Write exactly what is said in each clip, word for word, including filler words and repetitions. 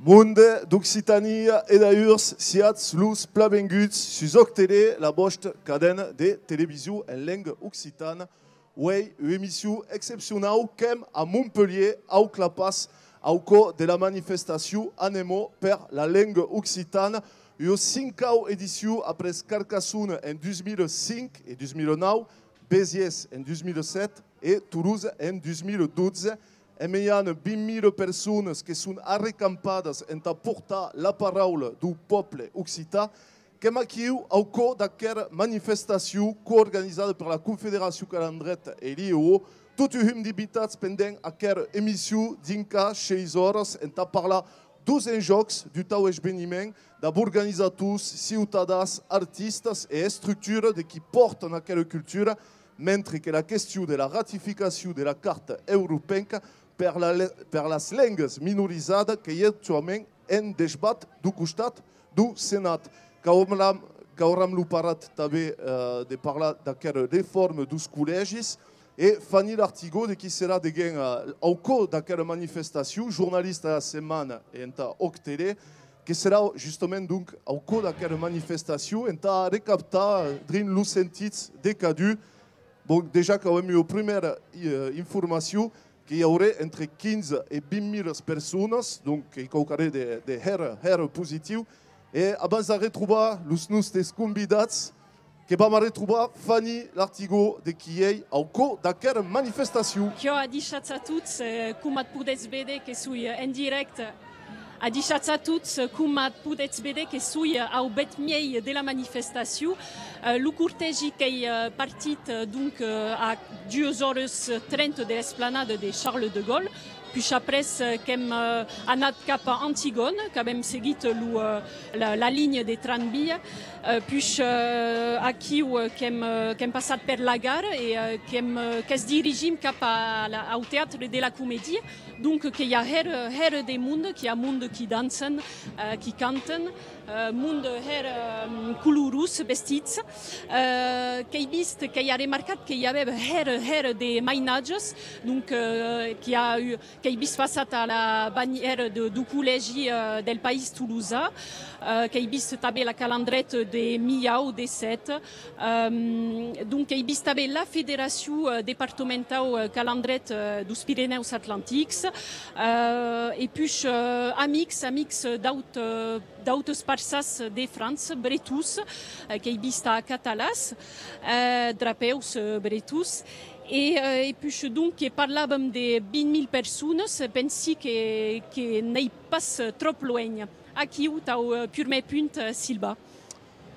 Monde d'Occitània e d'alhurs, siatz los planvenguts sus Òc Tele, la vòsta cadena de television en lenga occitana. Uèi, ua emission excepcionau qu'èm a Montpelhièr, au Clapàs, au còr de la manifestacion Anem Òc per la lenga occitana, ua cincau edicion après Carcassona en dos mil cinc e dos mil nau, Besièrs en dos mil sèt e Tolosa en dos mil dotze. En mejana, vint mila personas que son arrecampadas entà portar la paraula deu pòble occitan. Qu'èm aquiu au còr d'aquera manifestacion coorganizada per la Confederacion Calandreta e l'I E O. Toti hum d'invitats pendent aquera emission dinc a sheis oras entà parlar deus enjòcs deu tau esveniment, dab organizators, ciutadans, artistas e estructuras de qui pòrtan aquera cultura, mentre que la question de la ratificacion de la Carta europenca per la le-, per las lengas minorizadas qu'ei actuaument en desbat deu costat deu Senat. Qu'auram, qu'auram lo parat tanben, eh, de parlar d'aquera reforma deus collègis. E Fanny Lartigot, de qui serà deguens, eh, au còr d'aquera manifestacion, jornalista de la setmana entà Òc Tele, que serà justament, donc, au còr d'aquera manifestacion entà recaptar, eh, drin los sentits de cadun. Bon, dejà qu'avem ua prumèra, eh, informacion, que i auré entre quinze e vint mila personas, donc qu'ei quauquarren de, de hèra, hèra positiu. E abans d'arretrobar los nòstes convidats, que vam arretrobar Fanny Lartigot, de qui ei au còr d'aquera manifestacion. Quò, adishatz a tots, eh, coma podetz véder que soi, eh, en dirècte. Adishatz a tots, coma podetz véder que soi au bèth miei de la manifestacion. Eh, lo cortègi qu'ei, eh, partit, eh, donc, eh, a duas oras trenta de l'esplanada de Charles de Gaulle. Puish après, eh, qu'èm, eh, anat cap a Antigòna, qu'avem seguit lo, eh, la, la linha de tramvia. Eh, puish, eh, aquiu, eh, qu'èm, eh, qu'èm passat per la gara e, eh, qu'èm, eh, que's dirigim cap a la, au teatre de la Comedia. Donc, que i a hèra, hèra de monde, que i a monde qui dançan, eh, qui cantan, eh, monde hèra, eh, colorós vestits. Eh, qu'èi vist, qu'èi arremarcat que i avè hèra, hèra de mainatges, donc, eh, que i a u-, qu'èi vist passat a la bannièra de, deu collègi, eh, del País Tolosan, eh, qu'èi vist tanben la calandreta de Milhau, de Sèt, Ehm, donc, èi vist tanben la Federacion, eh, Departamentau, eh, Calandreta, eh, deus Pirenèus Atlantics, eh, e puish, eh, amics, amics d'aut-, eh, d'autes parçans de França, bretons, eh, qu'èi vist a Catalàs, eh, drapèus, eh, bretons, e, eh, e puish, donc, que parlàvam de vint mila personas, pensi que, que n'ei pas tròp luenh. Aquiu tau, eh, purmèr punt, eh, Silva.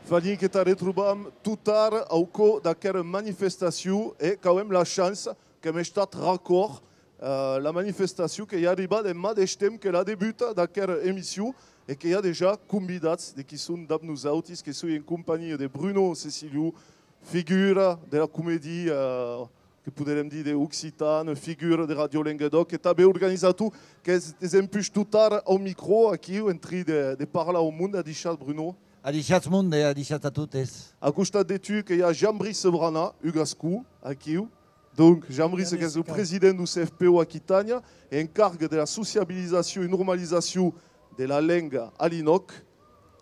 Fanny, que t'arretrobam tot ara au còr d'aquera manifestacion e qu'avem la chança qu'èm estat racòrd, eh, la manifestacion qu'ei arribada en madeish temps que la debuta d'aquera emission e que i a dejà convidats de qui son dab nosautis, que soi en companhia de Bruno Ceciliu, figura de la comedia, eh, que poderem díder occitana, figura de Ràdio Lengadòc, e tanben organizator, qu'es desempuish tot ara au micro, aquiu, en trin de, de parlar au monde. Adishatz, Bruno. Adishatz, monde, e adishatz a totes. A costat de tu, que i a Jean-Brice Brana, un gascon, aquiu. Donc, Jean-Brice, qu'es lo president deu C F P Òc Aquitània e en carga de la sociabilizacion e normalizacion de la lenga a l'INÒC.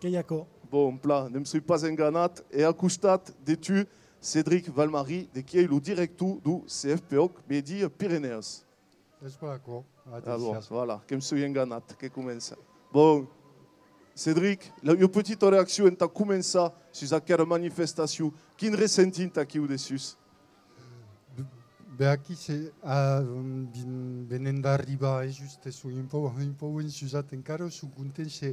Qu'ei aquò. Bon, plan, ne me soi pas enganat. E a costat de tu, Cédric Valmary, de qui ei lo director deu C F P Òc Midi-Pirenèas. Es pas aquò. Ah bon, voilà, que me soi enganat, que comença. Bon, Cédric, la, ua petita reaccion entà començar sus aquera manifestacion. Quin ressentiment aquiu dessús? Be, aquí se, ah, ven-, venent d'arribar, eh, just, soi un pauc, un pauc ensusat encara, soi content, se,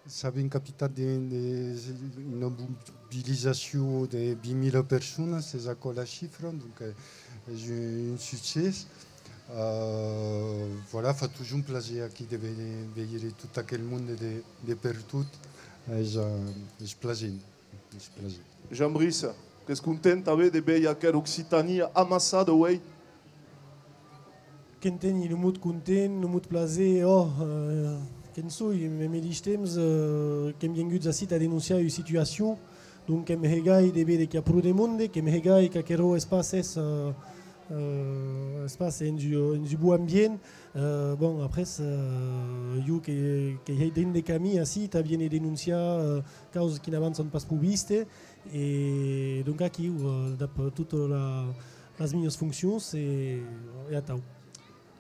s'avem capitat de, de, una mobilizacion de vint mila personas, es aquò la chifra, donc, eh, es un, un succès. Eh, voilà, fa totjorn plaser aquí de ve-, veire tot aquel monde de, de pertot, es, eh, es plaser. Jean-Brice, Qu'ès content tanben de veir aquera Occitània amassada uei? Qu'enteni lo mot content, lo mot plaser, ò, eh, que'n soi, mès, medish temps, eh, qu'èm vienguts ací tà denonciar ua situacion, donc qu'èm hègai de véder qu'i a pro de monde, qu'èm hègai qu'aquerò es pas, es, eh, eh, es pas hens un, hens un bon ambient. Eh, bon, après, eh, jo que, que hèi drin de camin ací, tà viéner denonciar, eh, causas qui n'avançan pas pro viste, e donc aquiu, eh, dab tota la, las mias foncions e, e atau.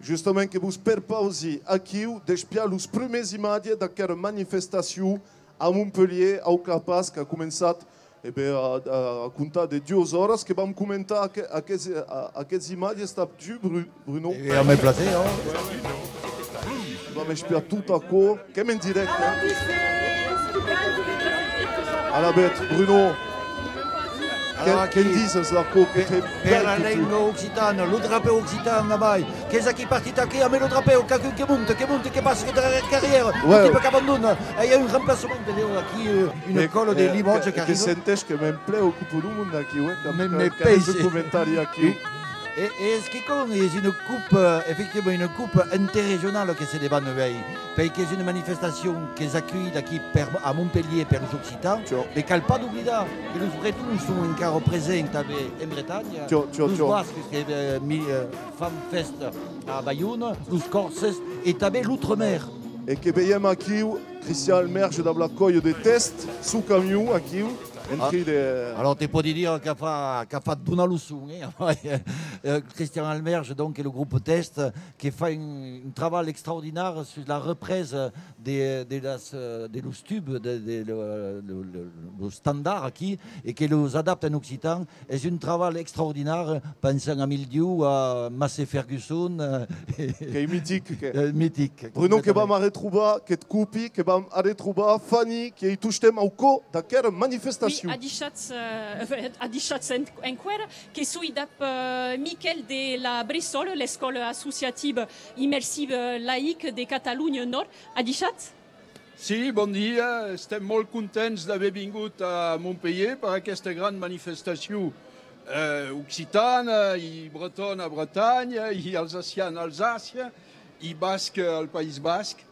Justament que vos perpausi aquiu d'espiar los prumèrs imatges d'aquera manifestacion a Montpelhièr, au capàs qu'a començat, e ben, a, a, a comptar de duas oras, que vam comentar aqu-, aqueths, a, aqueths imatges, tà tu, Bru-, Bruno. E amb plaser, ò. Vam espiar tot aquò, qu'èm en dirècte, eh? Alavetz, Bruno, que, que'n dises d'aquò, que te... Per la lenga occitana, lo drapèu occitan, amai, qu'es aquí partit aquí, amé lo drapèu, qu'a-, que monte, que monte, que passa, que darrèr carrièra, lo tipe qu'abandona, e i a un remplaçament, de, aquí, eh, una còla de Limòtges qu'arriba. Que senteish que me'n plèu coma lo monde aquí, eh, quand, quand, quand es un comentari aquí. E, e es quicòm, es una copa, efectivament, una copa interregionala que se debana uèi, perque es una manifestacion qu'es aculhida aquí per, a Montpelhièr per los occitans, e cal pas doblidar que los bretons son encara presents tanben en Bretanha, los basques que, eh, mi-, eh, fan fèsta a Baiona, los còrses e tanben l'outre-mer. E que veiem aquiu Christian Almerge dab la còlha de Test, suu camion aquiu, en trin de... Alors, te pòdi dire qu'a fa-, qu'a fach donar lo son, eh? Eh, Christian Almerge, donc, e lo grop Test, que fa un, un trabalh extraordinari sus la represa de, de las, eh, de los tubs, de, de lo, lo, lo, lo standard aquí, e que los adapta en occitan. Es un trabalh extraordinari, pensem a Mildiu, a Massey Ferguson, eh, qu'ei mitic, que... Eh, mitic. Bruno, que vam arretrobar, que't copi, que vam arretrobar Fanny, qui ei tostemps au còr d'aquera manifestacion. Oui, adishatz, eh, adishatz en-, enqüèra, que soi dab, eh, Miquèl de la Bressòla, l'escòla associativa immersiva laica de Catalonha Nòrd. Adishatz. Sí, bon dia. Estem molt contents d'haver vingut a Montpelhièr per aquesta gran manifestacion, eh, occitana i bretona a Bretanha i alsaciana a Alsàcia i basca al País Basc.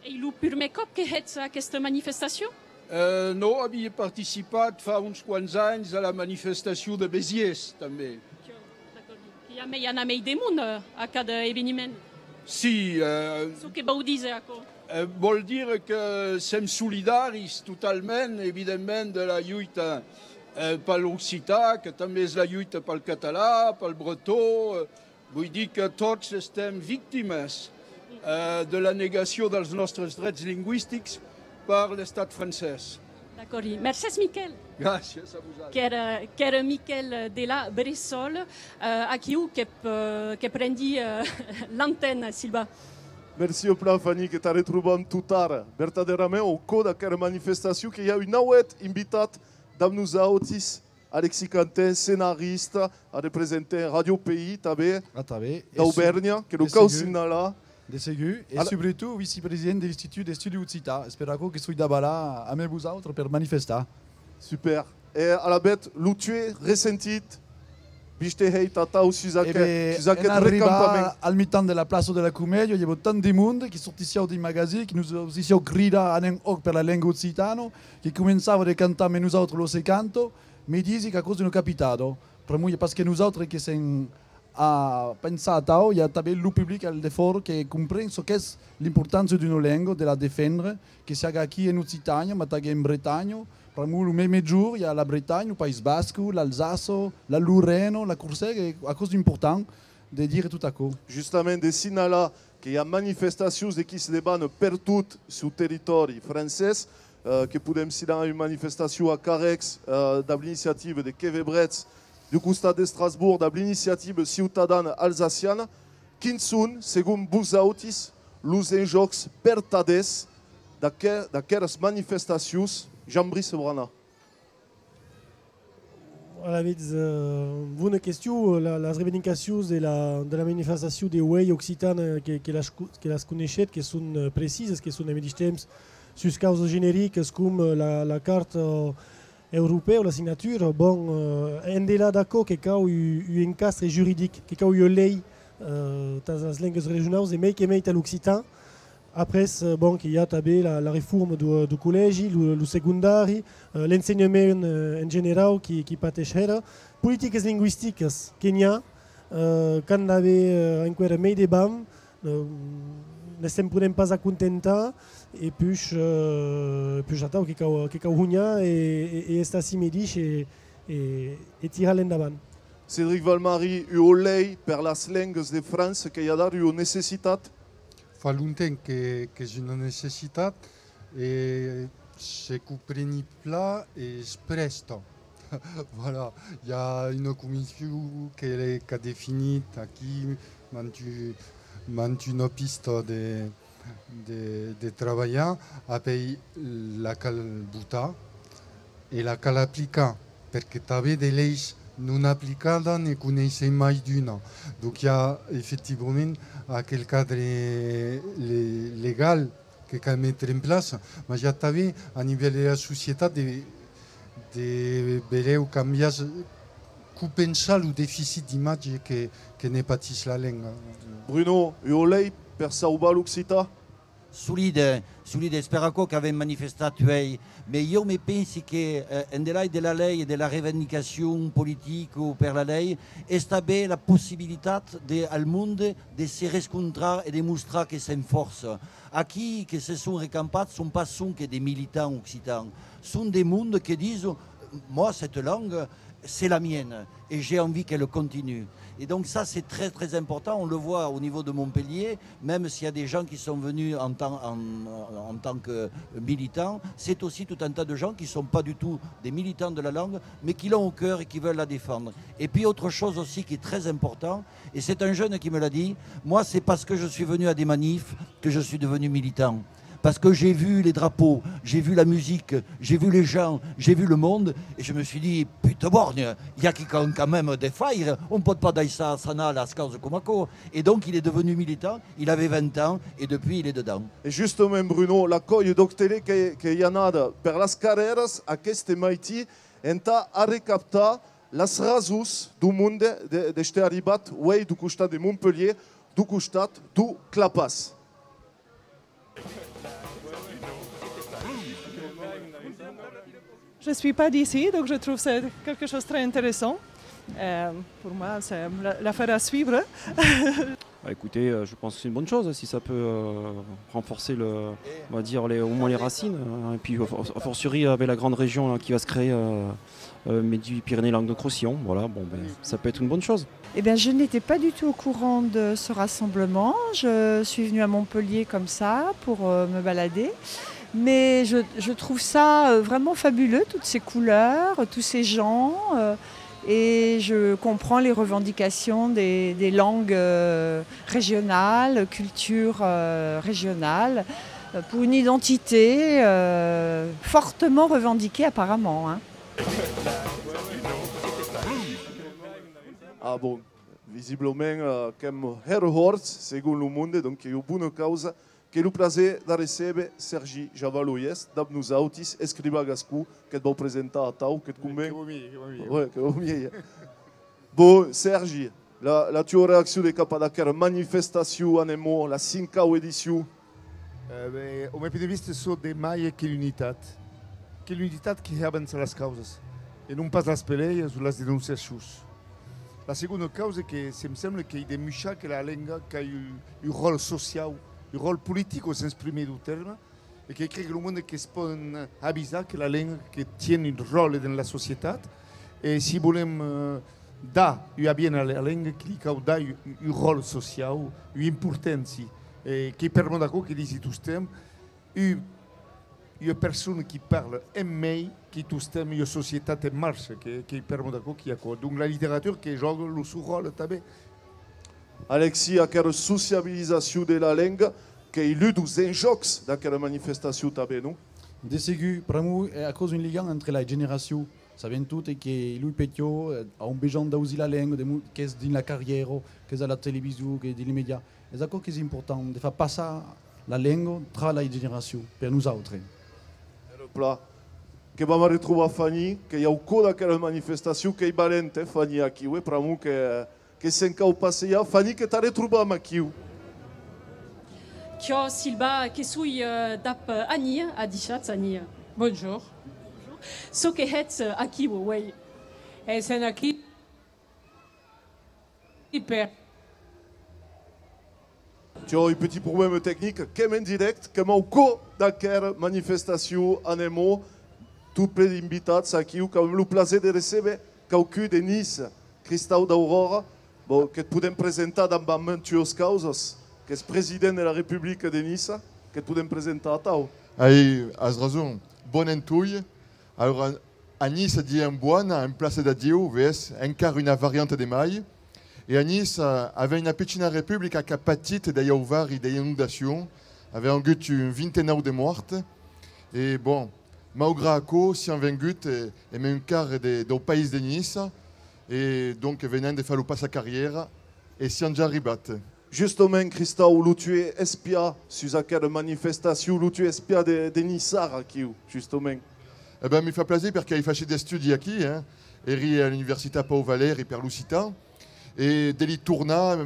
Ei lo purmèr còp que hètz aquesta manifestacion? Eh, non, aviái participat fa uns quants ans a la manifestacion de Besièrs, tanben. D'acòrdi. I a mei, i a mei de monde, eh, a cada eveniment? Sí, eh, çò que vòu díser aquò? Eh, vòl dire que sèm solidaris totalment, evidentment, de la luita, eh, per l'occitan, que tanben es la luita pel catalan, pel breton, eh, vòl dire que tots estem victimas, eh, de la negacion dels nòstres drets lingüistics per l'Estat francés. D'acòrdi. Mercés, Miquèl. Gràcies a vosaltres. Qu'èra, qu'èra Miquèl de la Bressòla, eh, aquiu que p-, que prendi, eh, l'antena, Silvan. Mercí plan, Fanny, que t'arretrobam totara. Vertadèrament, au còr d'aquera manifestacion, que i a un auet invitat dab nosautis, Alexis Quentin, scenarista, a representar Ràdio País, tanben, d'Auvèrnha, que lo cau signalar. De segur, e subretot vicepresident de l'Institut d'Estudis Occitans. Es per aquò que soi davalar amé vosautres per manifestar. Super. E alavetz, lo tué ressentit, viste hèit atau sus aqueth, sus aqueth recampament? Al mitan de la plaça de la Comèdia, i aviá tant de monde qui sortissián dei magazins, qui nos audissián cridar: «Anem òc per la lenga occitana», qui començava de cantar: «Mès nosautres lo se canto», me disi qu'aquò's una capitada. Pr'amor, pas que nosautres que sèm a pensar atau, i a tanben lo public al defòra que compren çò qu'es l'importància d'una lenga, de la defendre, que siaga aquí en Occitània, mas tanben en Bretanha, pr'amor lo meme jorn i a la Bretanha, lo País Basco, l'Alsaça, la Lorena, la Corsega, e aquò's important de dire tot aquò. Justament, de signalar que i a manifestacions de qui se debana pertot suu territòri francés, eh, que podem signalar una manifestacion a Carrècs, eh, dab l'iniciativa de Quevebrets, deu costat d'Estrasborg, dab l'iniciativa ciutadana alsaciana. Quins son, segon vosautis, los enjòcs vertadèrs d'aque-, d'aqueras manifestacions, Jean-Brice Brana? Alavetz, eh, bona question. La, las reivindicacions de la, de la manifestacion de uèi occitana, que, que las co-, que las coneishetz, que son, eh, precisas, que son al medish temps sus causas genericas com, eh, la, la carta, eh, Europèu, la signatura, bon, eh, en delà d'aquò que cau un, un encastre juridic, que cau ua lei, eh, tàs las lengas regionaus e mei que mei tà l'occitan. Après, eh, bon, que i a tanben la, la reforma deu, deu collègi, lo, lo segondari, eh, l'ensenhament, eh, en generau qui, qui pateish hèra. Politicas lingüisticas que n'i a, eh, qu'an d'aver, eh, enqüèra mei de vam, eh, ne se'n podem pas acontentar, e puish, eh, puish atau que cau, que cau honhar e, e, e estar ací medish e, e, e tirar l'endavant. Cédric Valmary, ua lei per las lengas de França qu'ei adara ua necessitat? Fa longtemps que, qu'es una necessitat e se compreni plan e es prèsta. Voilà, i a una comission que le, qu'a definit aquí mantu-, mantuna pista de, de, de trabalhar, apèi la cal votar e la cal aplicar, perque tanben de leis non aplicadas ne coneissèm mai d'una. Donc i a efectivament aquel cadre le-, legal que cal metre en plaça, mas i a tanben a nivèl de la societat de, de belèu cambiar, compensar lo deficit d'imatge que, que ne patís la lenga. Bruno, ua lei per sauvar l'occitan? Solide, solide, es per aquò qu'avem manifestat uèi, mès ieu me pensi que, eh, en delà de la lei e de la revendicacion politica o per la lei, es tanben la possibilitat de, al monde de se rescontrar e de mostrar que sèm fòrça. Aquí, que se son recampats, son pas sonque de militants occitans, son de monde que dison, moi, cette langue, c'est la mienne et j'ai envie qu'elle continue. Et donc ça, c'est très, très important. On le voit au niveau de Montpellier, même s'il y a des gens qui sont venus en tant, en, en tant que militants, c'est aussi tout un tas de gens qui sont pas du tout des militants de la langue, mais qui l'ont au cœur et qui veulent la défendre. Et puis autre chose aussi qui est très important, et c'est un jeune qui me l'a dit, moi, c'est parce que je suis venu à des manifs que je suis devenu militant. Parce que j'ai vu les drapeaux, j'ai vu la musique, j'ai vu les gens, j'ai vu le monde, et je me suis dit, puta borgne, i a quicòm quand même de faire, on peut pas daissar s'anar las causas coma aquò. Et donc il est devenu militant, il avait vingt ans, et depuis il est dedans. E justament, Bruno, la còlha d'Òc Tele que, qu'ei anada per las carrèras aqueste maitin entà arrecaptar las rasons deu monde de, d'èster arribat uèi deu costat de Montpelhièr, deu costat deu Clapàs. Je suis pas d'ici, donc je trouve que c'est quelque chose de très intéressant. Euh, pour moi, c'est, l'affaire à suivre. Bah, écoutez, euh, je pense que c'est une bonne chose, si ça peut, euh, renforcer le, on va dire, les, au moins les racines, hein, et puis, a, a fortiori, avec la grande région, là, qui va se créer, euh, euh, Midi-Pyrénées-Languedoc-Roussillon, voilà, bon, ben, ça peut être une bonne chose. Eh bien, je n'étais pas du tout au courant de ce rassemblement. Je suis venue à Montpellier comme ça pour, euh, me balader. Mais je, je trouve ça, euh, vraiment fabuleux, toutes ces couleurs, tous ces gens, euh, et je comprends les revendications des, des langues, euh, régionales, culture, euh, régionale, euh, pour une identité, euh, fortement revendiquée apparemment, hein. Ah bon, visiblament, euh, qu'èm hèra hòrts, segon lo monde, donc qu'ei ua bona causa. Qu'ei lo plaser d'arrecéber Sergi Javaloyès dab nosautis, escrivan gascon, que't vau presentar atau, que't conven? Que vau mielhs, que vau mielhs. Ouais, que vau mielhs. Bon, Sergi, la, la tua reaccion de cap ad aquera manifestacion, anem, la cinquau edicion? Eh ben, au mèn punt de vista, çò de mei qu'ei l'unitat. Qu'ei l'unitat que hè avançar las causas, e non pas las pelèias o las denonciacions. La segonda causa que se'm sembla qu'ei de muishar que la lenga qu'a un, un ròl sociau, un ròl politic au sens primièr deu tèrme, e que crei que lo monde que's pòden avisar que la lenga que tien un ròl dens la societat, e si volem, eh, dar ua aviena a la lenga, que li cau dar un, un ròl sociau, ua importància, e qu'ei per'mor d'aquò que disi tostemps, un, ua persona qui parla en mei, qu'ei tostemps ua societat en marcha, que, qu'ei per'mor d'aquò qu'i a aquò. Donc la literatura que jòga lo son ròl tanben. Alexis, aquera sociabilizacion de la lenga, qu'ei l'un deus enjòcs d'aquera manifestacion tanben, non? De segur, pr'amor, eh, aquò's un ligam entre las generacions. Sabem totes que los pichons, eh, an besonh d'ausir la lenga, de mo-, qu'es dins la carrièra, qu'es a la television, qu'es dins les médias. Es aquò qu'es important, de far passar la lenga tra las generacions, per nosautres. Èra plan. Que vam arretrobar Fanny, qu'ei au còr d'aquera manifestacion, qu'ei valenta, eh, Fanny, aquiu, eh, pr'amor que, que se'n cau passejar. Fanny, que t'arretrobam aquiu. Quò, Silva, que soi, eh, dab, eh, Annie, adishatz, Annie. Bonjour. Çò que hètz, eh, aquiu, uei. E sèm aquí per... Tiens, un petit problème technique, qu'èm en dirèct, qu'èm au còr d'aquera manifestacion, anem, tot plen d'invitats aquiu, qu'avem lo plaser de recéber quauqu'un de Niça, Cristau Daurora, bon, que't podem presentar dab mantuas causas, qu'ès president de la Republica de Niça, que't podem presentar atau. Ai, as rason. Bon entorn. Alora, a Niça diem bona en plaça d'adiu, ves, encara una varianta de mai. E a Niça, eh, avèm una pichina republica qu'a patit dei auvari dei inondacions, avèm agut un vintenau de mòrts. E, bon, maugrat aquò, siam venguts, eh, emé un quart de, dau país de Niça, e donc venèm de far lo passacarriera, e siam ja arribats. Justament, Cristau, lo tu espiar sus aquera manifestacion, lo tu espiar de, de Niçard aquiu, justament. E ben, mi fa plaser perque ai fachet d'estudi aquí, eh. Èri a l'Universitat Pau Valèri per l'occitan, e de li tornar,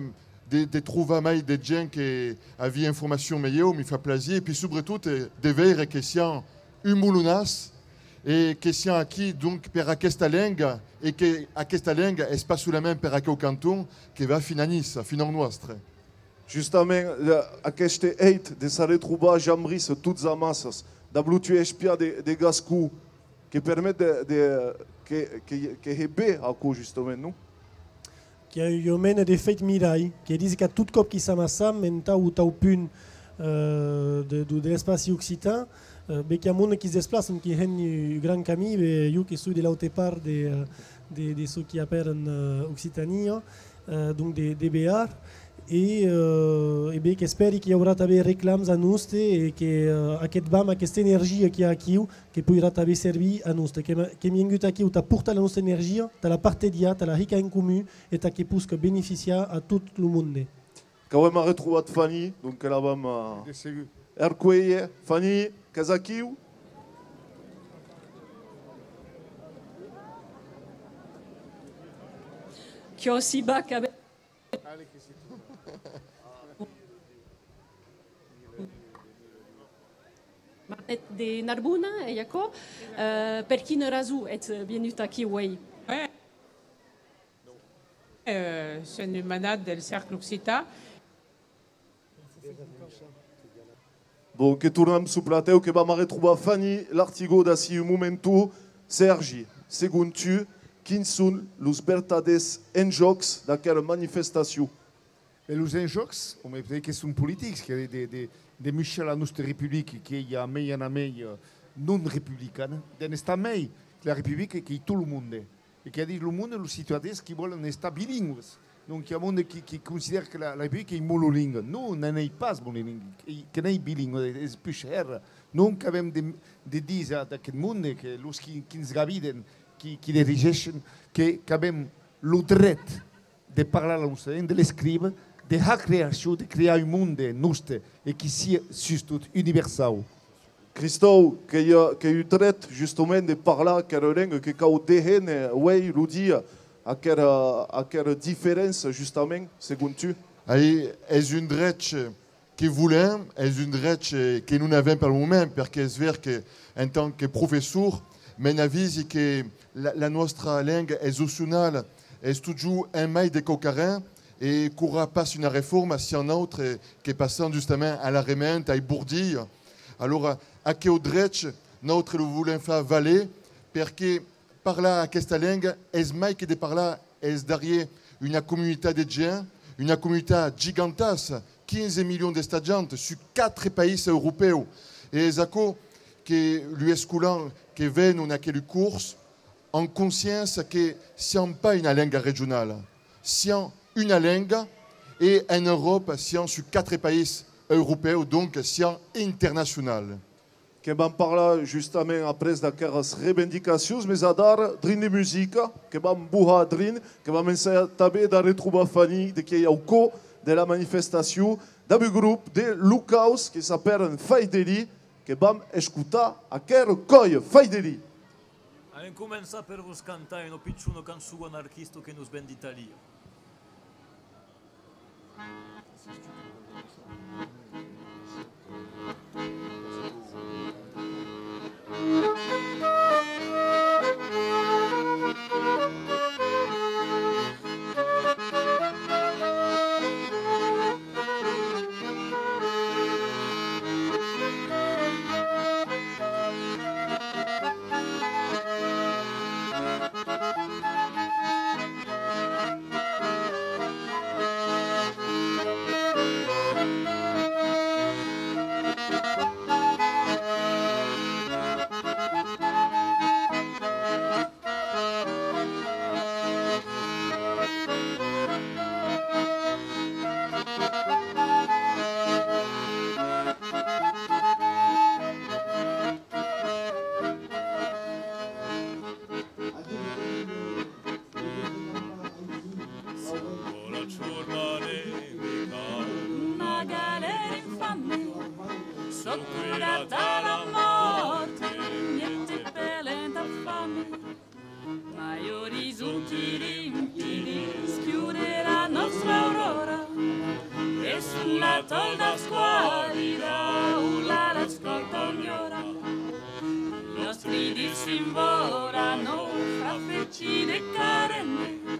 de, de trobar mai de gent que aviá informacion melhor, mi fa plaser, e pi subretot, eh, de veire que siam un molonàs, e que siam aquí, donc, per aquesta lenga, e que aquesta lenga es pas solament per aqueu canton, que va fin a Niça, fin au nòstre. Justament, la, aqueste hèit de s'arretrobar jambrís tots amassas, dab lo tu espiar de, de gascon, que permet de, de, que, que, que hè ben aquò, justament, non? Qu'i a ua mena d'efèit miralh, que disi qu'a tot còp qui s'amassam entau o tau punt, eh, de, de, de l'espaci occitan, eh, be qu'i a monde qui's desplaçan, qui hèn un gran camin, be jo que soi de l'aute part de, eh, de, de çò qui apèran, eh, Occitania, eh, donc de, de Bearn, e, eh, e be qu'espèri qu'i aurà tanben reclams a noste e que, eh, aqueth vam, aquesta energia qui a aquiu, que poirà tanben servir a noste. Que m'a-, qu'èm viengut aquiu tà portar la nosta energia, tà la partejar, tà la hicar en comun e tà que posca beneficiar a tot lo monde. Qu'avem arretrobat Fanny, donc que la vam, eh, de segur, arcuélher. Fanny, qu'ès aquiu? Quò, si va, qu'avem... Marnet de Narbona, ei aquò? Eh, per quina rason ètz vienut aquí uei? Eh, sèm un manat del Cercle Occitan. Bon, que tornam suu platèu, que vam arretrobar Fanny Lartigot d'ací un momenton. Sèrgi, segon tu, quins son los vertadèrs enjòcs d'aquera manifestacion? E los enjòcs, òme, que son politics, que de, de, de, de muishar la nosta republica, qu'ei a mei anar mei, eh, non republicana, d'en estar mei, que la republica qu'ei tot lo monde. E que a dit lo monde, los citadins qui vòlen estar bilingües. Donc, i a monde qui, qui considèra que la, la republica qu'ei monolingua. Non, n'ei pas monolingua, que, que n'ei bilingua, es, es pus hèra. Non, qu'avem de, de díser d'aqueth monde, que los qui, qui'ns gaviden, qui, qui dirigeishen, que, qu'avem lo dret de parlar la nosta lenga, de l'escríver, de har creacion, de crear un monde noste e qui sia sustot universau. Cristau, qu'ei, qu'ei un dret, justament, de parlar aquera lenga, que cau dehèner, uei, lo dia, aquera, aquera diferéncia, justament, segon tu? Ai, es un dret que volem, es un dret, eh, que non avem pel moment, perque es ver que, en tant que professor, me n'avisi que la, la nòstra lenga es opcionala, es totjorn en mai de quauquarren, e qu'aurà pas una reforma siam nautres que passam justament a l'arrement, ai bordilhas. Alora, aqueu dret, nautres lo volem far valer, perque parlar aquesta lenga es mai que de parlar, es darrier una comunitat de gent, una comunitat gigantassa, quinze milions d'estatjants sus quatre país europèus. E es aquò que lu escolans que venon aquelu cors an consciéncia que siam pas una lenga regionala, siam una lenga, e en Euròpa siam sus quatre país europèus, donc siam internacional. Que vam parlar justament après d'aqueras reivindicacions, mes adara, drin de musica, que vam bohar drin, que vam ensajar tanben d'arretrobar Fanny, de qui ei au còr de la manifestacion, dab un grop de Lucaus que s'apèran Fai de li, que vam escotar aquera còlha, Fai de li. Anem començar per vos cantar una pichona cançon anarquista que nos ven d'Itàlia. Una galera infame, sò curat a la mòrt, niente per l'entà fame. Mai orizonti limpidi schiuderà nòstra aurora, e sul l'atòl da squalida, o la la scorta ognora. Nòstri dits s'involano fra feci de carene,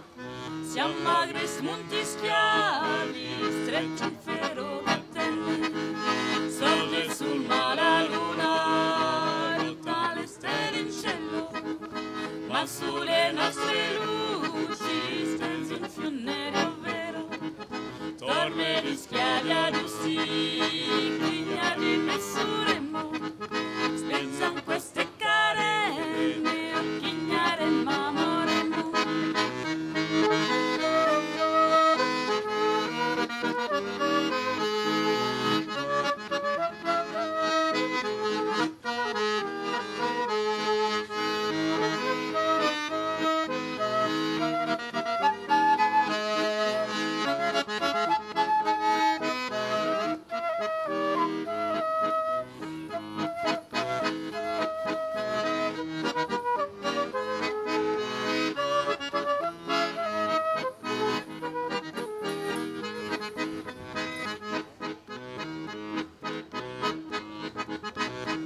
siam magres montis schiavi, strets in fero da tene. Sorge sul mar la luna, rota le stele in cielo, ma su le nòstre luci stens un fiunerio vero. Torne di schiavi a dussi, quigna di messuremo, spensam queste carene, o quignarem, amoremo.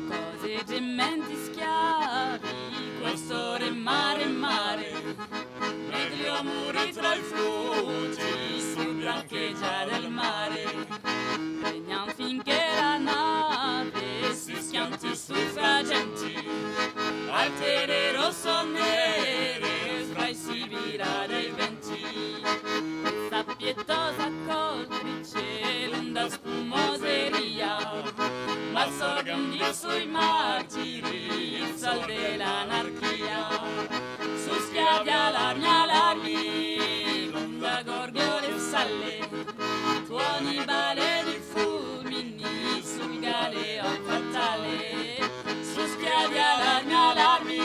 Cose gementi schiavi, questo remare mare, meglio morì tra i frutti sul brancheggiare del mare. Veniam finché la nave si schianti sui fragenti, altere rossonere, sbraisibila dai venti. Questa pietosa cornice, l'onda spumoseria, ma sorghen di sui martiri, il sol de l'anarchia. Su schiavi alarmi, alarmi, l'onda gorgole sale, tuoni bale di fulmini sul galeon fatale. Su schiavi alarmi, alarmi,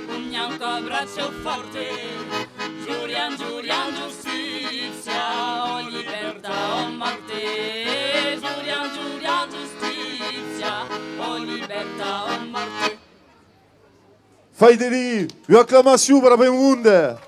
pugna un col braccio forte. Giurian, giurian giustizia, o libertà o morte. Giurian, giurian giustizia, o libertà o morte. Fai de li ua aclamacion, brave monde!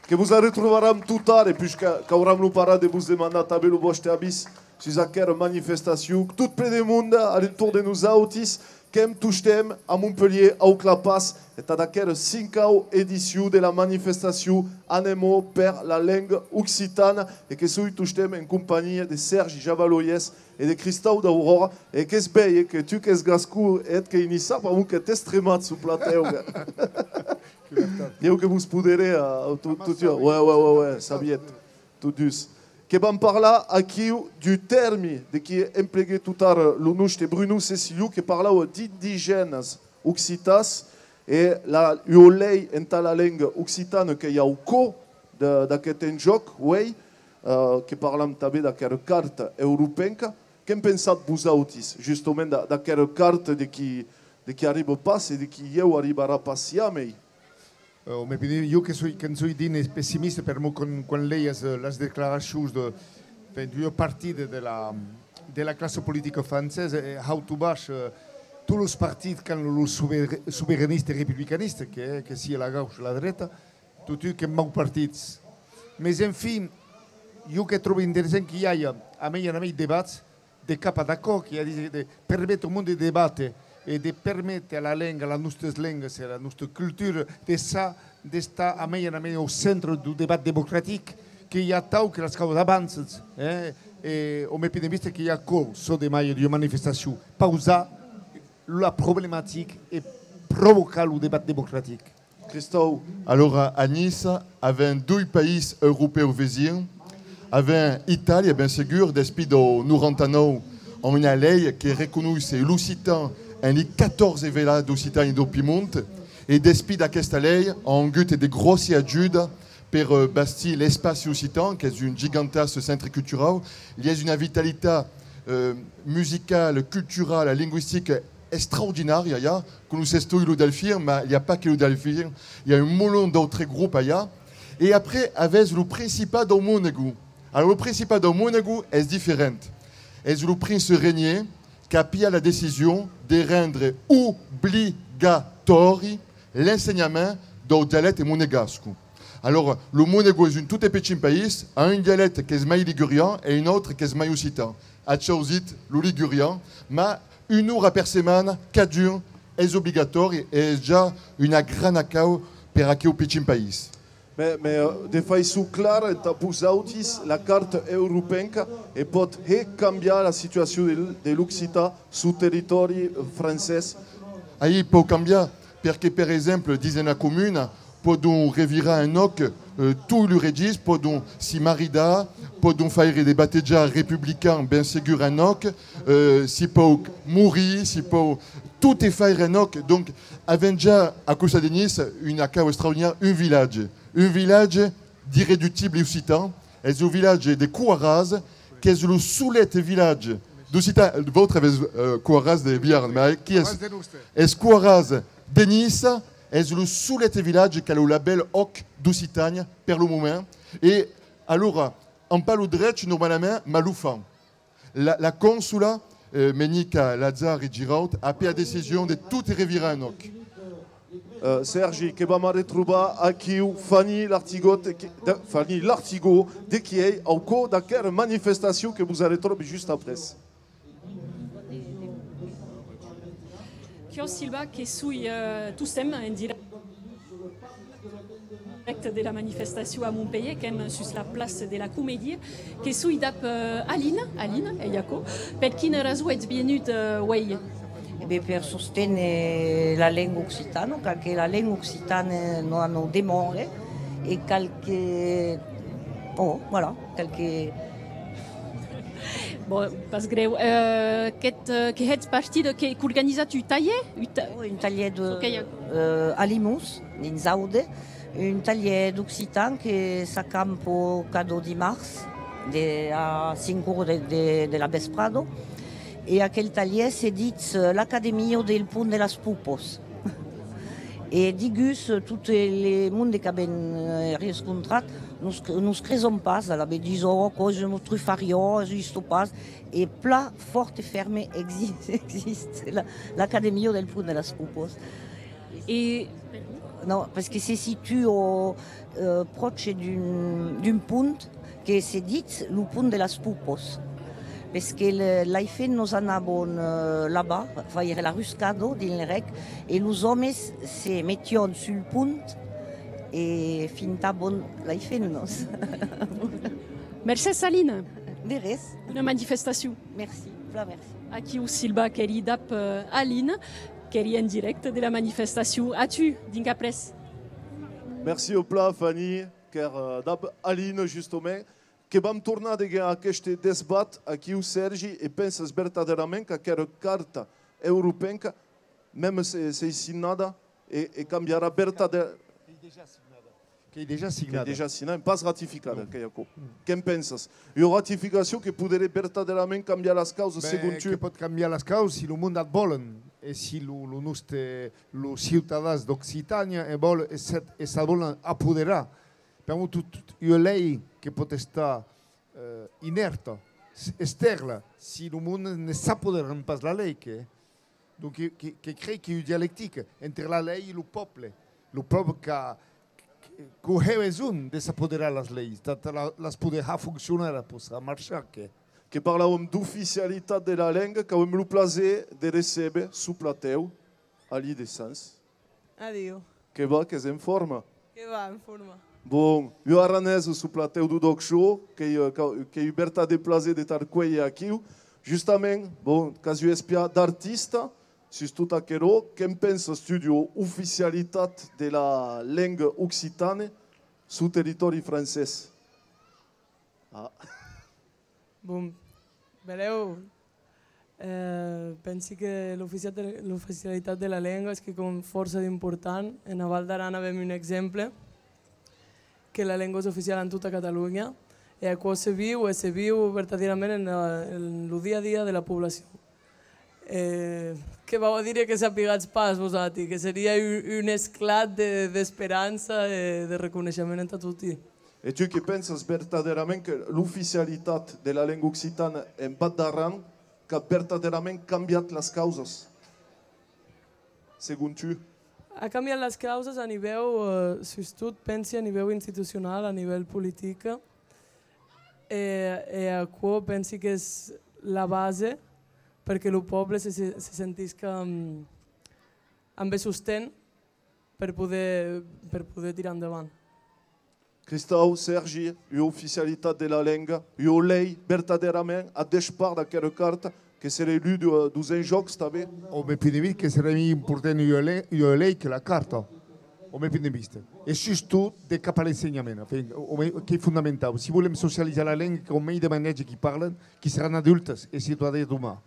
Que vos arretrobaram tot ara, puishque qu'auram lo parat de vos demandar tanben lo vòste avís sus aquera manifestacion. Tot plen de monde a l'entorn de nosautis, qu'èm tostemps a Montpelhièr, au Clapàs, entad aquera cincau edicion de la manifestacion Anèm-o per la lenga occitana, e que soi tostemps en companhia de Sèrgi Javaloyès e de Cristau Daurora, e que's vei que tu qu'ès gascon, e eth qu'ei niçard, pr'amor que t'ès tremat suu platèu. Diu que vos poderé a, a to-, tot jo. Ouais, ouais, ouais, ouais, sabietz. Tot dus. Que vam parlar aquiu deu tèrmi de qui empleguèt tot ara lo noste Bruno Ceciliu, que parlava d'indigènas occitans, e la, ua lei entà la lenga occitana qu'ei au còr de, d'aqueth enjòc, uei, eh, que parlam tanben d'aquera carta europenca. Que'n pensatz vosautis, justament, d'a-, d'aquera carta de qui, de qui arriba pas e de qui ieu arribarà pas jamei? Eh, me pidi, jo que soi, que'n soi drin pessimista, per'mor quan, quan lei es, eh, las declaracions de, enfin, d'ua partida de la, de la classa politica francesa, e haut o baish, eh, tots los partits qu'an lo sobe-, soberanista e republicanista, que, que sia la gaucha o la dreta, totun qu'an mau partits. Mes, enfin, jo que tròbi interessant que i aja a mei en a mei debats de cap ad aquò, que i a de, de permetre au monde de debatre e de permetre a la lenga, a las nòstas lengas e a la nòsta cultura de sa, d'estar a mei en a mei au centre deu debat democratic, que i a atau que las causas avançan, eh? E au men punt de vista que i a aquò, çò de mai d'ua manifestacion, pausar la problematica e provocar lo debat democratic. Cristòu. Alora, a Niça, avèm doi país europèus vesins, avèm Itàlia, ben segur, despí dau noranta-nòu, an una lei que reconoisse l'occitan en li quatòrze vilatges d'Occitània dau Piemont, e despí d'aquesta lei an agut de gròssas ajudas per, eh, bastir l'espaci occitan, qu'es un gigantàs centre culturau. Li es una vitalitat, eh, musicala, culturala, lingüistica extraordinària, ja. Conoissètz toi lo Delfin, mas li a pas que lo Delfin, li a un molon d'autres grops allà. E après, avètz lo Principat dau Monaco. Alora, lo Principat dau Monaco es diferent. Es lo prince Régnier qu'a pilhat la decision de rendre obligatòri l'ensenhament dau dialècte monegasco. Alora, lo Monaco es un tot pechin país, a un dialècte qu'es mai ligurian e un autre qu'es mai occitan. A chausit lo ligurian, mas una ora per setmana, cadun, es obligatòri e es ja una grana cau per aqueu pechin país. Mès, mès, eh, de faiçon clara, entà vosautris, la carta europenca e pòt hèr cambiar la situacion de, de l'occitan suu territòri, eh, francés? Aí pòu cambiar, perque, per exemple, dins una comuna, pòdon revirar en òc, eh, toi lu regis, pòdon si maridar, pòdon faire de batejar republicans, ben segur, en òc, eh, si pòu morir, si pòu tot faire en òc. Donc, avèm ja a costat de Niça una cau extraordinària, un vilatge. Un vilatge d'irreductible occitan, es lo vilatge de Coarasa, qu'es lo solet vilatge d'occitan. Vautres avètz, eh, Coarasa de Biarn, mas qui es? Es Coarasa de Niça, es lo solet vilatge qu'a lo labèl òc d'Occitània per lo moment. E alora, an pas lo drech, normalament, mas lo fan. La, la consola, eh, Menica Lazari Giraud, a pres la decision de tot revirar en òc. Eh, Sèrgi, que vam arretrobar aquiu Fanny Lartigot, que, de, Fanny Lartigot, de qui ei au còr d'aquera manifestacion que vos arretròbi just après. Quò, Silva, que soi, eh, tostemps en dirècte. Dirècte de la manifestacion a Montpelhièr, qu'èm sus la plaça de la Comèdia, que soi dab, eh, Aline, Aline, ei aquò. Per quina rason ètz vienut, eh, uei? E ben, per sosténer la lenga occitana, cal que la lenga occitana non, non demòre, e cal que, oh, voilà, cal que Bon, pas grèu. Euh, qu'ètz, euh, que hètz partida, que, qu'organizatz un talhèr? Un ta-, oh, un talhèr de, çò qu'ei aquò? Euh, a Limós, dins Aude, un talhèr d'occitan que s'acampa cada dimars de, a cinc oras de, de, de la vesprada. E aquel talhèr se ditz, euh, l'Academia del Pont de las Popas. E digus, tot le monde qu'avèm, eh, rescontrat, nos, nos creson pas, alavetz dison, oh, aquò es una trufariá, es isto pas. E plan fòrt e fèrme exi-, existe la, l'Academia del Pont de las Popas. E non, parce que se situa, eh, pròche d'un, d'un pont que se ditz lo pont de las popas, perque le, las femnas anavan, eh, lavar, faire la ruscada dins le rec, e los òmes se metián sul pont e fintavan las femnas. Mercés, Aline. De res. Una manifestacion. Merci, plan merci. Aquiu Silva, qu'èri dab, eh, Aline, qu'èri en dirècte de la manifestacion. A tu, dinc après. Merci au plan, Fanny. Qu'èra, eh, dab Aline, justament, que vam tornar deguens aqueste desbat aquiu, Sèrgi, e pensas vertadèrament qu'aquera carta europenca, mème se, s'ei signada, e, e cambiarà vertadèr-, qu'ei dejà signada. Qu'ei dejà signada, pas ratificada, qu'ei aquò. Que'n pensas? Ua ratificacion que poderé vertadèrament cambiar las causas, segon tu? Que pòt cambiar las causas si lo monde ac vòlen, e si lo, lo nòste, los ciutadans d'Occitània e vòl, e se, e s'avòlen apoderar. Pr'amor tot, tot ua lei que pòt estar, eh, inèrta, s-, estèrla, si lo monde ne s'apoderan pas la lei, que, Donc, que, que, que crei qu'ei ua dialectica entre la lei e lo pòble. Lo pòble qu'a, que, qu'auré besonh de s'apoderar las leis, tà, tà la, las poder har foncionar, poder har marchar, que. Que parlàuem d'oficialitat de la lenga, qu'avem lo plaser de recéber suu platèu Aly Descens. Adiu. Que va, qu'ès en forma? Que va, en forma. Bon, ua aranesa suu platèu deu D'ÒC Show, qu'ei, eh, qu'a-, qu'ei un vertadèr plaser de t'arcuélher aquiu. Justament, bon, qu'as ua espiada d'artista, sus tot aquerò, que'n pensas tu d'ua oficialitat de la lenga occitana suu territòri francés? Ah. Bon, belèu, eh, pensi que l'oficiat de, l'oficialitat de la lenga es quicòm fòrça d'important. Ena Val d'Aran avem un exemple, que la lenga es oficiala en tota Catalonha, e aquò se viu, e se viu vertadierament en, eh, en lo dia a dia de la poblacion. E que vau a dire que sapigatz pas, vosati, que serie un, un esclat de, d'esperança e de reconeishement entà toti. E tu que pensas vertadèrament que l'oficialitat de la lenga occitana en Val d'Aran qu'a vertadèrament cambiat las causas, segon tu? A cambiat las causas a nivèu, eh, sustot, pensi, a nivèu institucional, a nivèu politic. E, e aquò pensi qu'es la base per que lo pòble se, se, se sentisca, mm, ambe sosten per poder, per poder tirar endavant. Cristau, Sèrgi, ua oficialitat de la lenga, ua lei, vertadèrament, a despart d'aquera carta, que seré l'un de, deus enjòcs tanben? Au men punt de vista, que seré mei important ua lei, ua lei que la carta, au men punt de vista. E sustot de cap a l'ensenhament, enfin, au men, qu'ei fondamentau. Si volem socializar la lenga, qu'au mei de manèja qui parlan, qui seràn adultes e ciutadans de doman.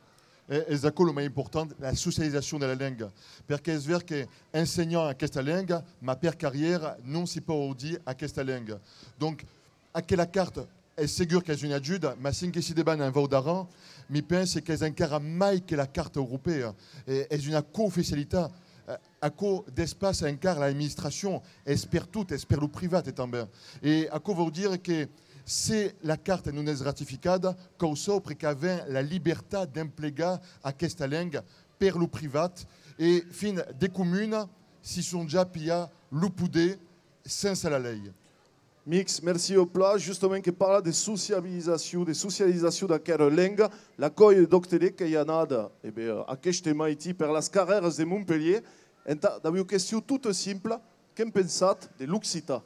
E, es aquò lo mei important, la socializacion de la lenga. Perque es ver que ensenhar aquesta lenga, mas per carrièra, non si pòu audir aquesta lenga. Donc, aquela carta, es segur qu'es una ajuda, mas cinc e sis de bana en Vau d'Aran, mi pensi qu'es encara mai que la carta europèa, e, es una cooficialitat, e, aquò despassa encara l'administracion, es per tot, es per lo privat e tanben. E aquò vòu dire que se la carta non es ratificada, cau saupre qu'avèm la libertat d'emplegar aquesta lenga per lo privat e fin de comuna si son ja pilhat lo poder sensa la lei. Mix, merci au plan. Justament que parla de sociabilizacion, de socializacion d'aquera lenga, la còlha de Dòc Tele qu'ei anada, e ben, aqueste maitin per las carrèras de Montpelhièr. Entà, damb ua question tota simpla, que'n pensatz de l'occitan?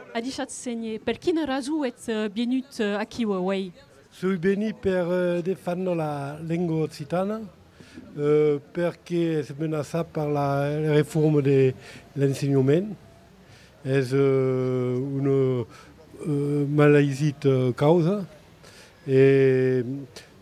Adishatz sénher, per quina rason ètz, eh, vienut, eh, aquiu, eh, uei? Soi venut per, eh, defendre la lenga occitana, eh, perque es menaçat per la reforma de l'ensenhament. Es, eh, una, eh, malaisita, eh, causa, e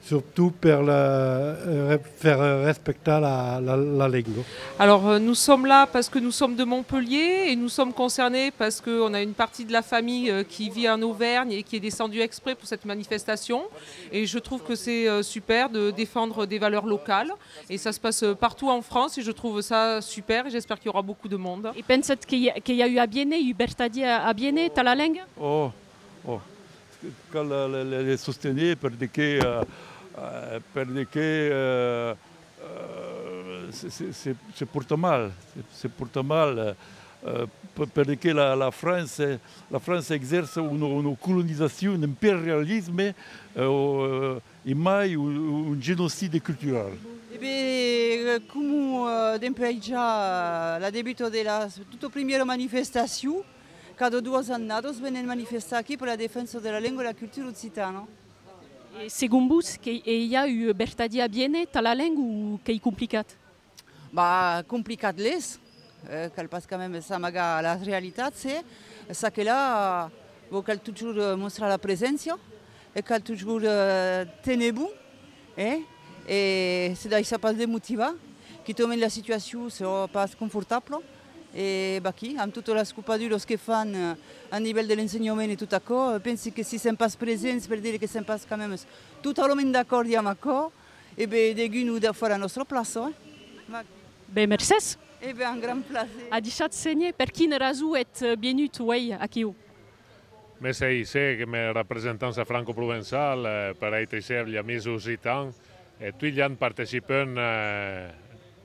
surtot per la, eh, re-, faire respectar la, la, la lenga. Alors, euh, nous sommes là parce que nous sommes de Montpellier et nous sommes concernés parce qu'on a une partie de la famille, euh, qui vit en Auvergne et qui est descendue exprès pour cette manifestation. Et je trouve que c'est, euh, super de défendre des valeurs locales. Et ça se passe, euh, partout en France et je trouve ça super et j'espère qu'il y aura beaucoup de monde. E pensatz que i a, que i a ua a viéner, ua vertadièra a viéner tà la lenga? Oh, oh. Cal le, le, le sostenir per de que, eh, eh, per de que, eh, eh, se, se, se, se porta mal, se, se porta mal, eh, eh, per, per de que la, la França, la França exerça una, una colonizacion, un imperialisme, eh, o, eh, e mai un, un genocidi cultural. E ben, eh, coma, eh, dempuèi ja la debuta de la tota primièra manifestacion, cada doas annadas venen manifestar aquí per la defensa de la lenga e la cultura occitana. E segon vos, que, e i a ua vertadièra a viéner tà la lenga o qu'ei complicat? Bah, complicat l'es, eh, cal pas quand même s'amagar las realitats, eh. Ça que la, bon, cal totjorn, eh, mostrar la preséncia e cal totjorn, eh, téner bon, eh, e se daissar pas demotivar, quitament la situacion serà pas confortabla, e vaquí, amb totas las copadulas que fan, eh, a nivèl de l'ensenhament e tot aquò, eh, pensi que si sèm pas presents, per dire que sèm pas quand même totalament d'acòrdi amb aquò, e ben, degun o de far la nòstra plaça, eh. Vaquí. Ben, mercés. E ben, un grand plaser. Adishatz sénher, per quina rason ètz, eh, vienut uei aquiu? Me sei, se que me representants a Franco-Provençal, eh, per èstre, se, i a Miss Occitan, e tuti i an participan, eh,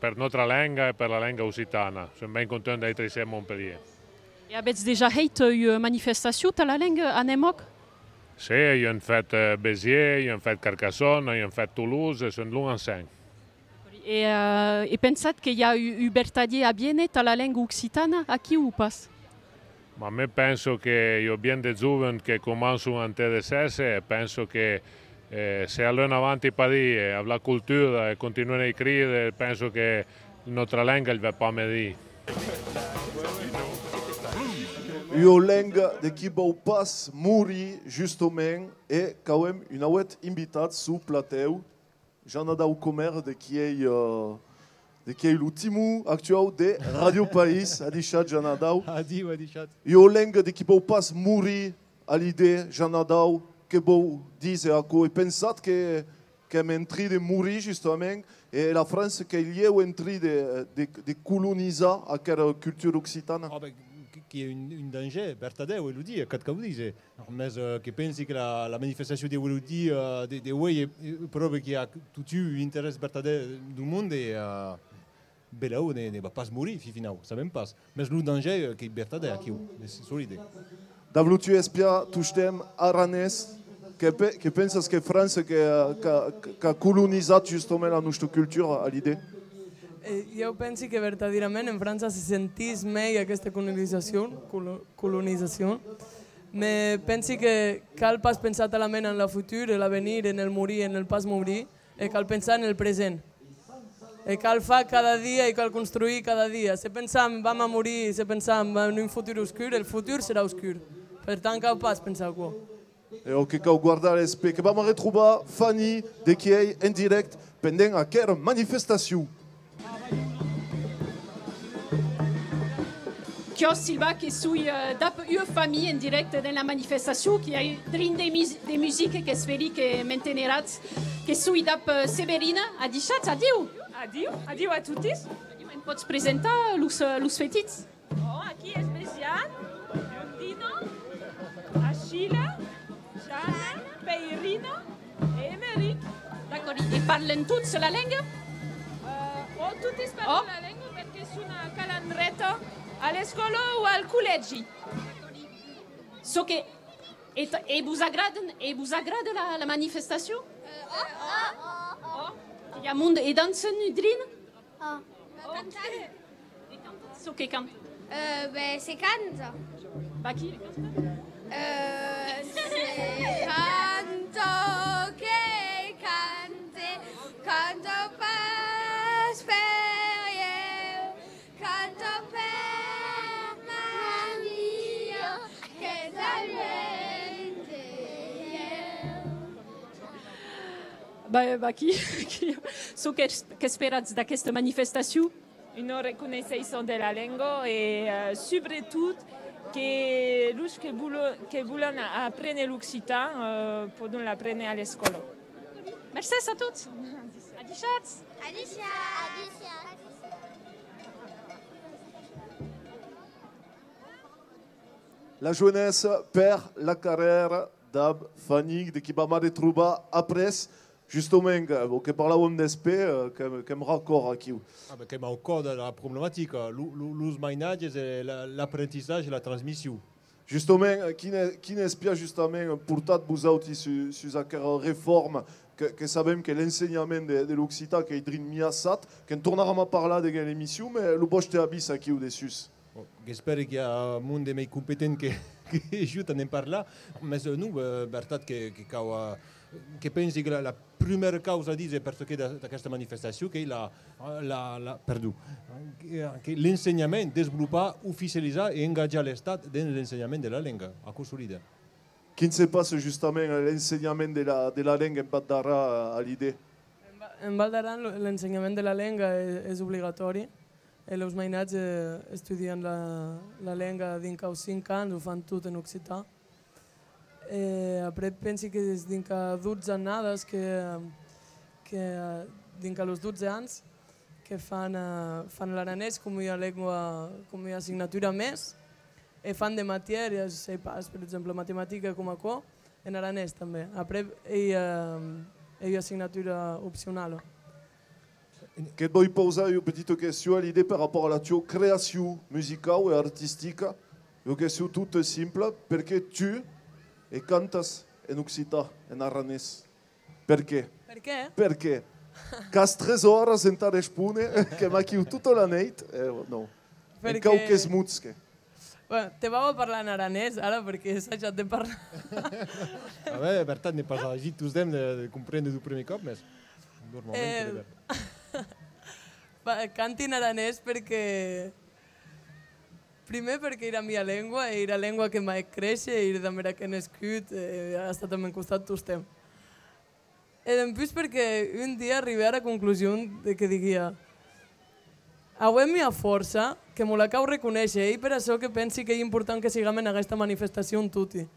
per nòstra lenga e per la lenga occitana. Sèm ben contents d'èstre isi a Montpelhièr. E avètz dejà hèit ua manifestacion tà la lenga anem òc? Se, i an fèt, eh, Besièrs, i an fèt Carcassona, i an fèt Toulouse, e sèm long ensems. E, eh, e pensatz que i a u, u vertadièr aviéner tà la lenga occitana aquiu o pas? Ma me penso que i a bien de jovens que començan a interessar-se, e penso que, eh, se alan avanti, per dire, eh, amb la cultura e continuan a escriure, penso que nòstra lenga el va pas medir. Ua lenga de qui vòu pas morir, justament, e qu'avem un auet invitat suu platèu, Jean Nadau Comer, de qui ei, eh, de qui ei lo timon actuau de Ràdio País. Adishatz, Jean Nadau. Adiu, adishatz. Ua lenga de qui vòu pas morir, a l'idèa, Jean Nadau, que vòu díser aquò? E pensatz que, qu'èm en trin de morir, justament, e la França qu'ei lhèu en trin de, de, de colonizar aquera cultura occitana? Ah, ben, que, que i a un, un danger vertadèu, e lo dire, qu'ac cau díser. Mès, eh, que pensi que la, la manifestacion de uei, eh, de, de uei, e, e pròva que i a totun un interès vertadèr deu monde, e, eh, belèu ne, ne va pas morir, fin finau, sabem pas. Mès lo danger, eh, qu'ei vertadèr aquiu, de solide. Dab lo tu espiar tostemps aranés, que pe-, que pensas que França que, eh, qu'a, qu'a colonizat justament la nòstra cultura, a l'idèa? E ieu pensi que vertadierament en França se sentís mei aquesta colonizacion, colo-, colonizacion. Me pensi que cal pas pensar talament en la futur, en l'avenir, en el morir, en el pas morir, e cal pensar en el present. E cal far cada dia e cal construir cada dia. Se pensam vam a morir, se pensam en un futur oscur, el futur serà oscur. Per tant, cau pas pensar aquò. E òc, que cau guardar l'espèr. Que vam arretrobar Fanny, de qui ei en dirècte pendent aquera manifestacion. Quò, Silva, que soi, eh, dab ua familha en dirècte dens la manifestacion, que i a drin de mus-, de musica, qu'espèri que m'enteneratz, que soi dab, eh, Severina. Adishatz, adiu! Adiu, adiu a totis! Adiu, em pòts presentar los, eh, los fetits? Bon, aquí es Besian, Dino, Achille, Jeanne, Peirina e Emeric. D'acòrd, e parlen tots la lenga? Eh, ò, totis parlan la lenga perque son a Calandreta, a l'escòla o al collègi. Çò que, e, e vos agradan, e vos agrada la, la manifestacion? Eh, ò, ò, ò. I a monde e dançan drin? Ah. Ok. E cantatz çò que canta? Eh, ben, se canta. Vaquí, canta. Eh, se canta que cante, canta pas per ieu, canta per Maria, qu'es al luenh de ieu. Ba-, vaquí, çò que, qu'esperatz d'aquesta manifestacion? Una reconeissença de la lenga e, eh, subretot que los que volo-, que vòlen aprene l'occitan, eh, pòdon l'aprene a l'escòla. Mercés a tots. Adishatz. Adishatz. La joenessa per la carrèra dab Fanny, de qui vam arretrobar après. Justament, eh, que parlàuem d'espèr, eh, qu'èm, qu'èm racòrd aquiu. Ah, ben, qu'èm au còr de la problematica, lo, lo, los mainatges e la, l'aprentissatge e la transmission. Justament, eh, quin e-, quin espiar justament portatz vosautis su-, sus aquera reforma que, que sabem que l'ensenhament de, de l'occitan qu'ei drin miaçat, que'n tornaram a parlar deguens l'emission, mès lo vòste avís aquiu dessús? Bon, qu'espèri qu'i a monde mei competent que, que jo tà ne'n parlar, mès, eh, non, eh, vertat que, que cau, eh, que pensi que la, la prumèra causa a díser per çò qu'ei d'a-, d'aquesta manifestacion, qu'ei la, la, la, perdon, que, que l'ensenhament, desvolopar, oficializar e engatjar l'Estat dens l'ensenhament de la lenga, aquò solide. Quin se passa justament a l'ensenhament de la, de la lenga en Val d'Aran, a l'idèa? En Va-, en Val d'Aran, lo, l'ensenhament de la lenga e-, es obligatòri. E los mainatges, eh, estudian la, la lenga dinc aus cinc ans, o fan tot en occitan. E après pensi qu'es dinc a dotze annadas que, que, eh, dinc a los dotze ans que fan, eh, fan l'aranés com ua lengua, com ua assignatura mès. E fan de matièrias, sai pas, per exemple, matematica coma aquò, en aranés tanben. Après, ei, eh, ei ua assignatura opcionala. Que't voi pausar ua petita question, Alidé, per rapòrt a la tua creacion musicau e artistica. Ua question tota simpla, perqué tu e cantas en occitan, en aranés? Perqué? Perqué? Perqué? Qu'as tres oras entà respóner, que m'aquiu tota la neit, e non. En quauques mots que. Bueno, te vau a parlar en aranés, ara, perque è sajat de parlar. A veure, vertat, n'ei pas aisit tostemps de, de comprene deu prumèr còp, mès normalament... Eh, canti en aranés perque, prumèr perque ei era mia lengua, e ei era lengua que m'a hèt créisher, e ei damb era que è nescut, e a estat ath mèn costat tostemp. E dempús perque un dia arribè ara conclusion de que diguia: auem ua fòrça que mo la cau reconéisher, e ei per açò que pensi qu'ei important que sigam en aguesta manifestacion toti,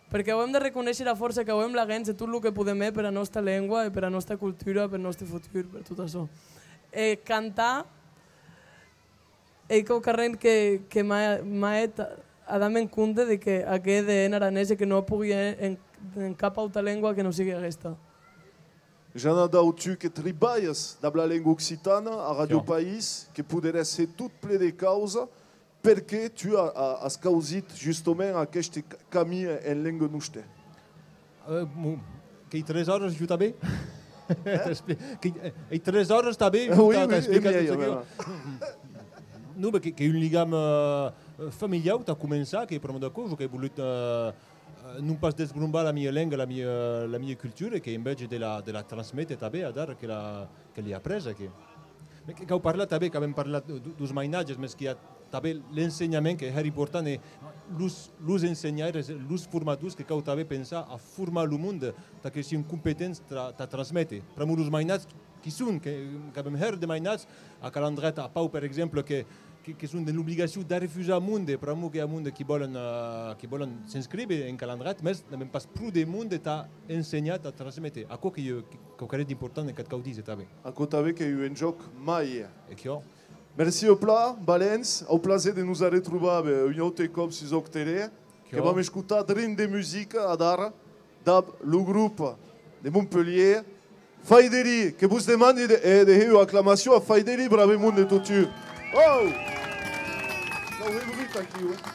perque auem de reconéisher era fòrça qu'auem laguens e tot lo que podem hèr pera nòsta lengua e pera nòsta cultura, peth nòste futur, per tot açò. E cantar ei quauquarren que, que m'a, m'a hèt a dar-me en compde de que ac è de hèr en aranés e que non ac pogui hèr en, en cap auta lengua que non sigue aguesta. Jean Nadau, tu que tribalhas dab la lenga occitana a Ràdio País, que poderès hèr tot plen de causa, perqué tu a, a, as causit justament aqueste ca-, camin en lenga nosta? Eh, mo-, qu'ei tres oras, jo tanben. Eh? T'expli-, qu'ei, eh, ei tres oras tanben, jo... Oui, t'a, oui, t'explicat tot çò que jo. Non, ben, que, qu'ei un ligam, eh, familiau, tà començar, qu'ei pr'amor d'aquò, jo qu'èi volut, eh, eh, non pas desbrombar la mia lenga, la mia, la mia cultura, e qu'ei enveja de la, de la transméter tanben, adara que la, que l'èi apresa, que. Mès que cau parlar tanben, qu'avem parlat d-, d-, deus mainatges, mès qu'i a tanben l'ensenhament, qu'ei hèra important, e los, los ensenhaires, los formadors, que cau tanben pensar a formar lo monde tà que sian competents tra-, tà transméter. Pr'amor los mainats, qui son? Que, qu'avem hèra de mainats a Calandreta, a Pau, per exemple, que, que, que son dens l'obligacion d'arrefusar monde, pr'amor que i a monde qui vòlen, eh, qui vòlen s'inscríver en Calandreta, mès n'avem pas pro de monde tà ensenhar, tà transméter. Aquò qu'ei, eh, quauquarren d'important e qu'ac cau díser tanben. Aquò tanben qu'ei un enjòc màger. E quiò. Mercí au plan, Valents, au plaser de nos arretrobar, ben, un aute còp sus Òc Tele, que vam escotar drin de musica adara, dab lo grop de Montpelhièr, Faiderí, que vos demandi de, eh, de hèr ua aclamacion a Faiderí, brave monde de totun. Oh! Cau hèr brut aquiu, eh?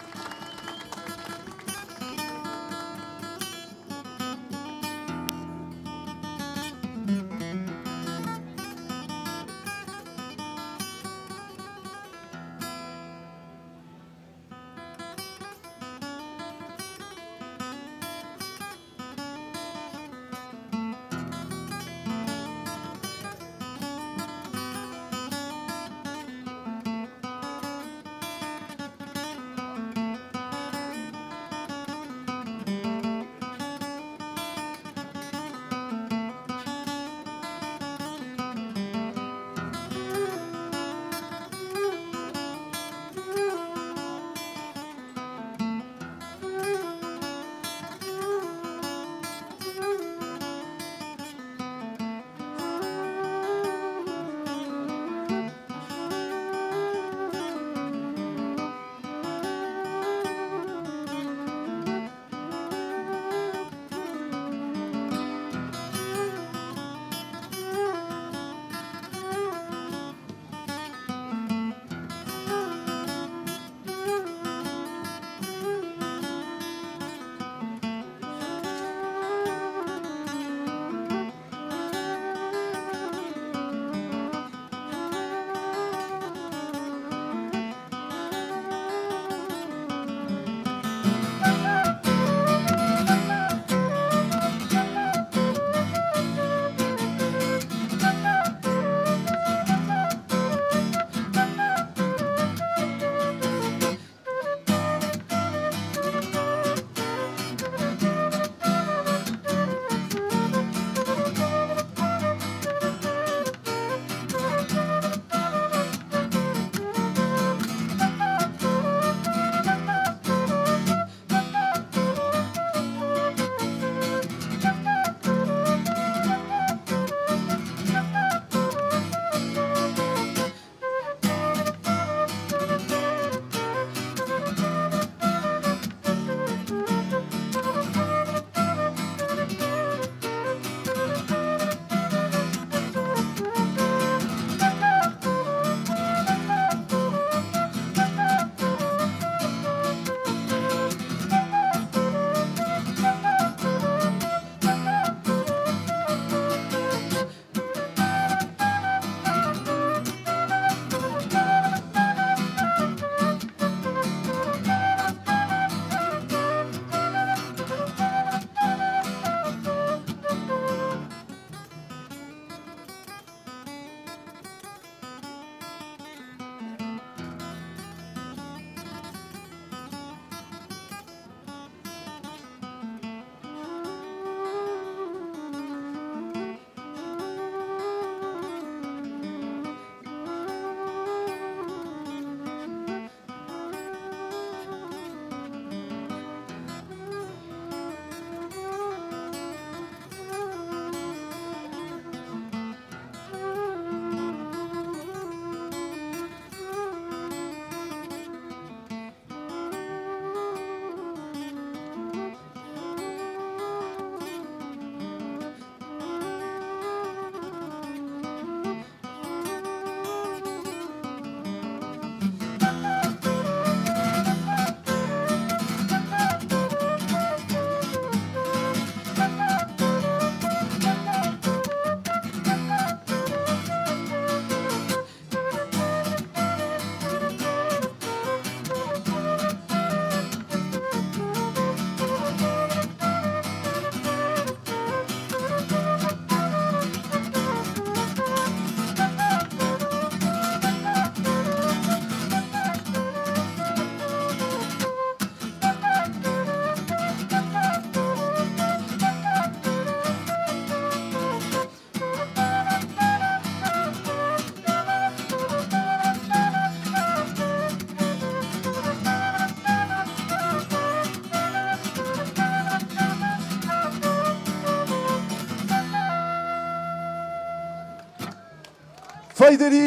Fai de li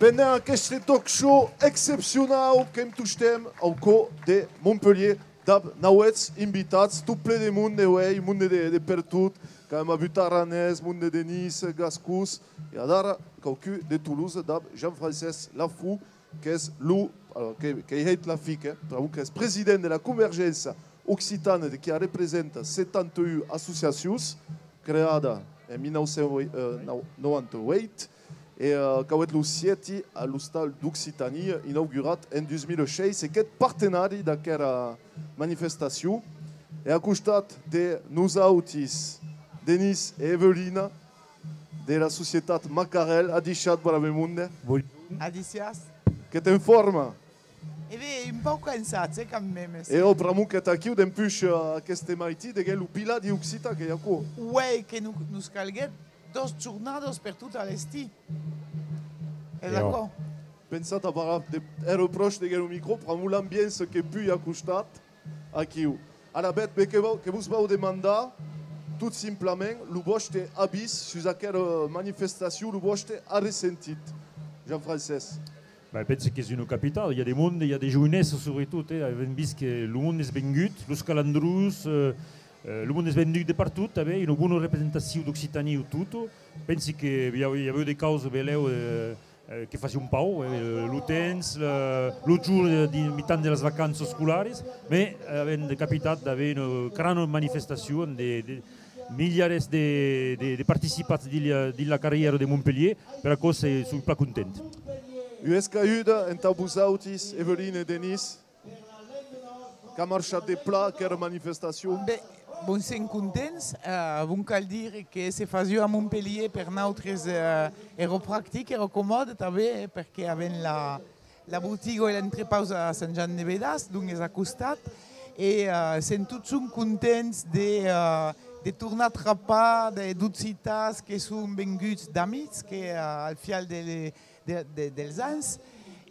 pendent aqueste talk show excepcionau qu'èm tostemps au còr de Montpelhièr dab nauèths invitats, tot plen de monde, uèi, monde de, de pertot, qu'avem avut aranés, monde de Niça, gascons, e adara quauqu'un de Tolosa dab Jean-Francés Lafont, qu'es lo, alors, que, qu'ei hèit la fic, eh, pr'amor qu'es president de la Convergéncia Occitana, de qui arrepresenta setanta un associacions, creada en mil nau cents, eh, nau-, nonanta-uèit, e, eh, qu'auèt lo siègi a l'Ostal d'Occitània, inaugurat en dos mil sheis, e qu'èt partenari d'aquera manifestacion. E a costat de nosautis, Denís e Evelina, de la societat Macarèl, adishatz, brave monde. Bonjorn. Adissiatz. Qu'ètz en forma? E ben, un pauc cansats, eh, quand même. E ò, pr'amor qu'ètz aquiu dempuish, eh, aqueste maitin, deguens lo piladi occitan que i a aquò. Uèi, que no-, nos calguèt dos jornadas per tot l'estiu. Es aquò. Pensatz a parlar de, hèra pròche deguens lo micro, pr'amor l'ambiéncia que pui a costat. Aquiu. Alavetz, be, que vau, que vos vau demandar, tot simplament, lo vòste avís sus aquera manifestacion, lo vòste arressentit, Jean-Francés. Ben, pensi qu'es una capitada, i a de monde, i a de joinessa, subretot, eh, avèm vist que lo monde es vengut, los calandrons, eh, eh, lo monde es vengut de partot, tanben, una bona representacion d'Occitània tot. Pensi que i a, i a agut de causas, belèu, eh, eh, que fasiá un pauc, eh, lo temps, la, lo jorn de, de mitan de las vacanças escolaras, mès, eh, avèm capitat d'aver una grana manifestacion de, de milhares de, de, de participants dins la, dins la carrièra de Montpelhièr, per aquò se, soi plan content. Ua escahuda entà vosautis, Evelina e Denís. Qu'a marchat de plan aquera manifestacion? Ben, bon, sèm contents. Eh, bon, cal dire que se fasiá a Montpelhièr, per nautres, eh, èra practic, èra comòde tanben, eh, perque avèm la, la botiga e l'entrepaus a Sant Jan de Vedàs, donc es a costat. E, eh, sèm totjorn contents de, eh, de tornar trapar de, d'occitans que son venguts d'amics, que, eh, al fial de, de, de, dels ans.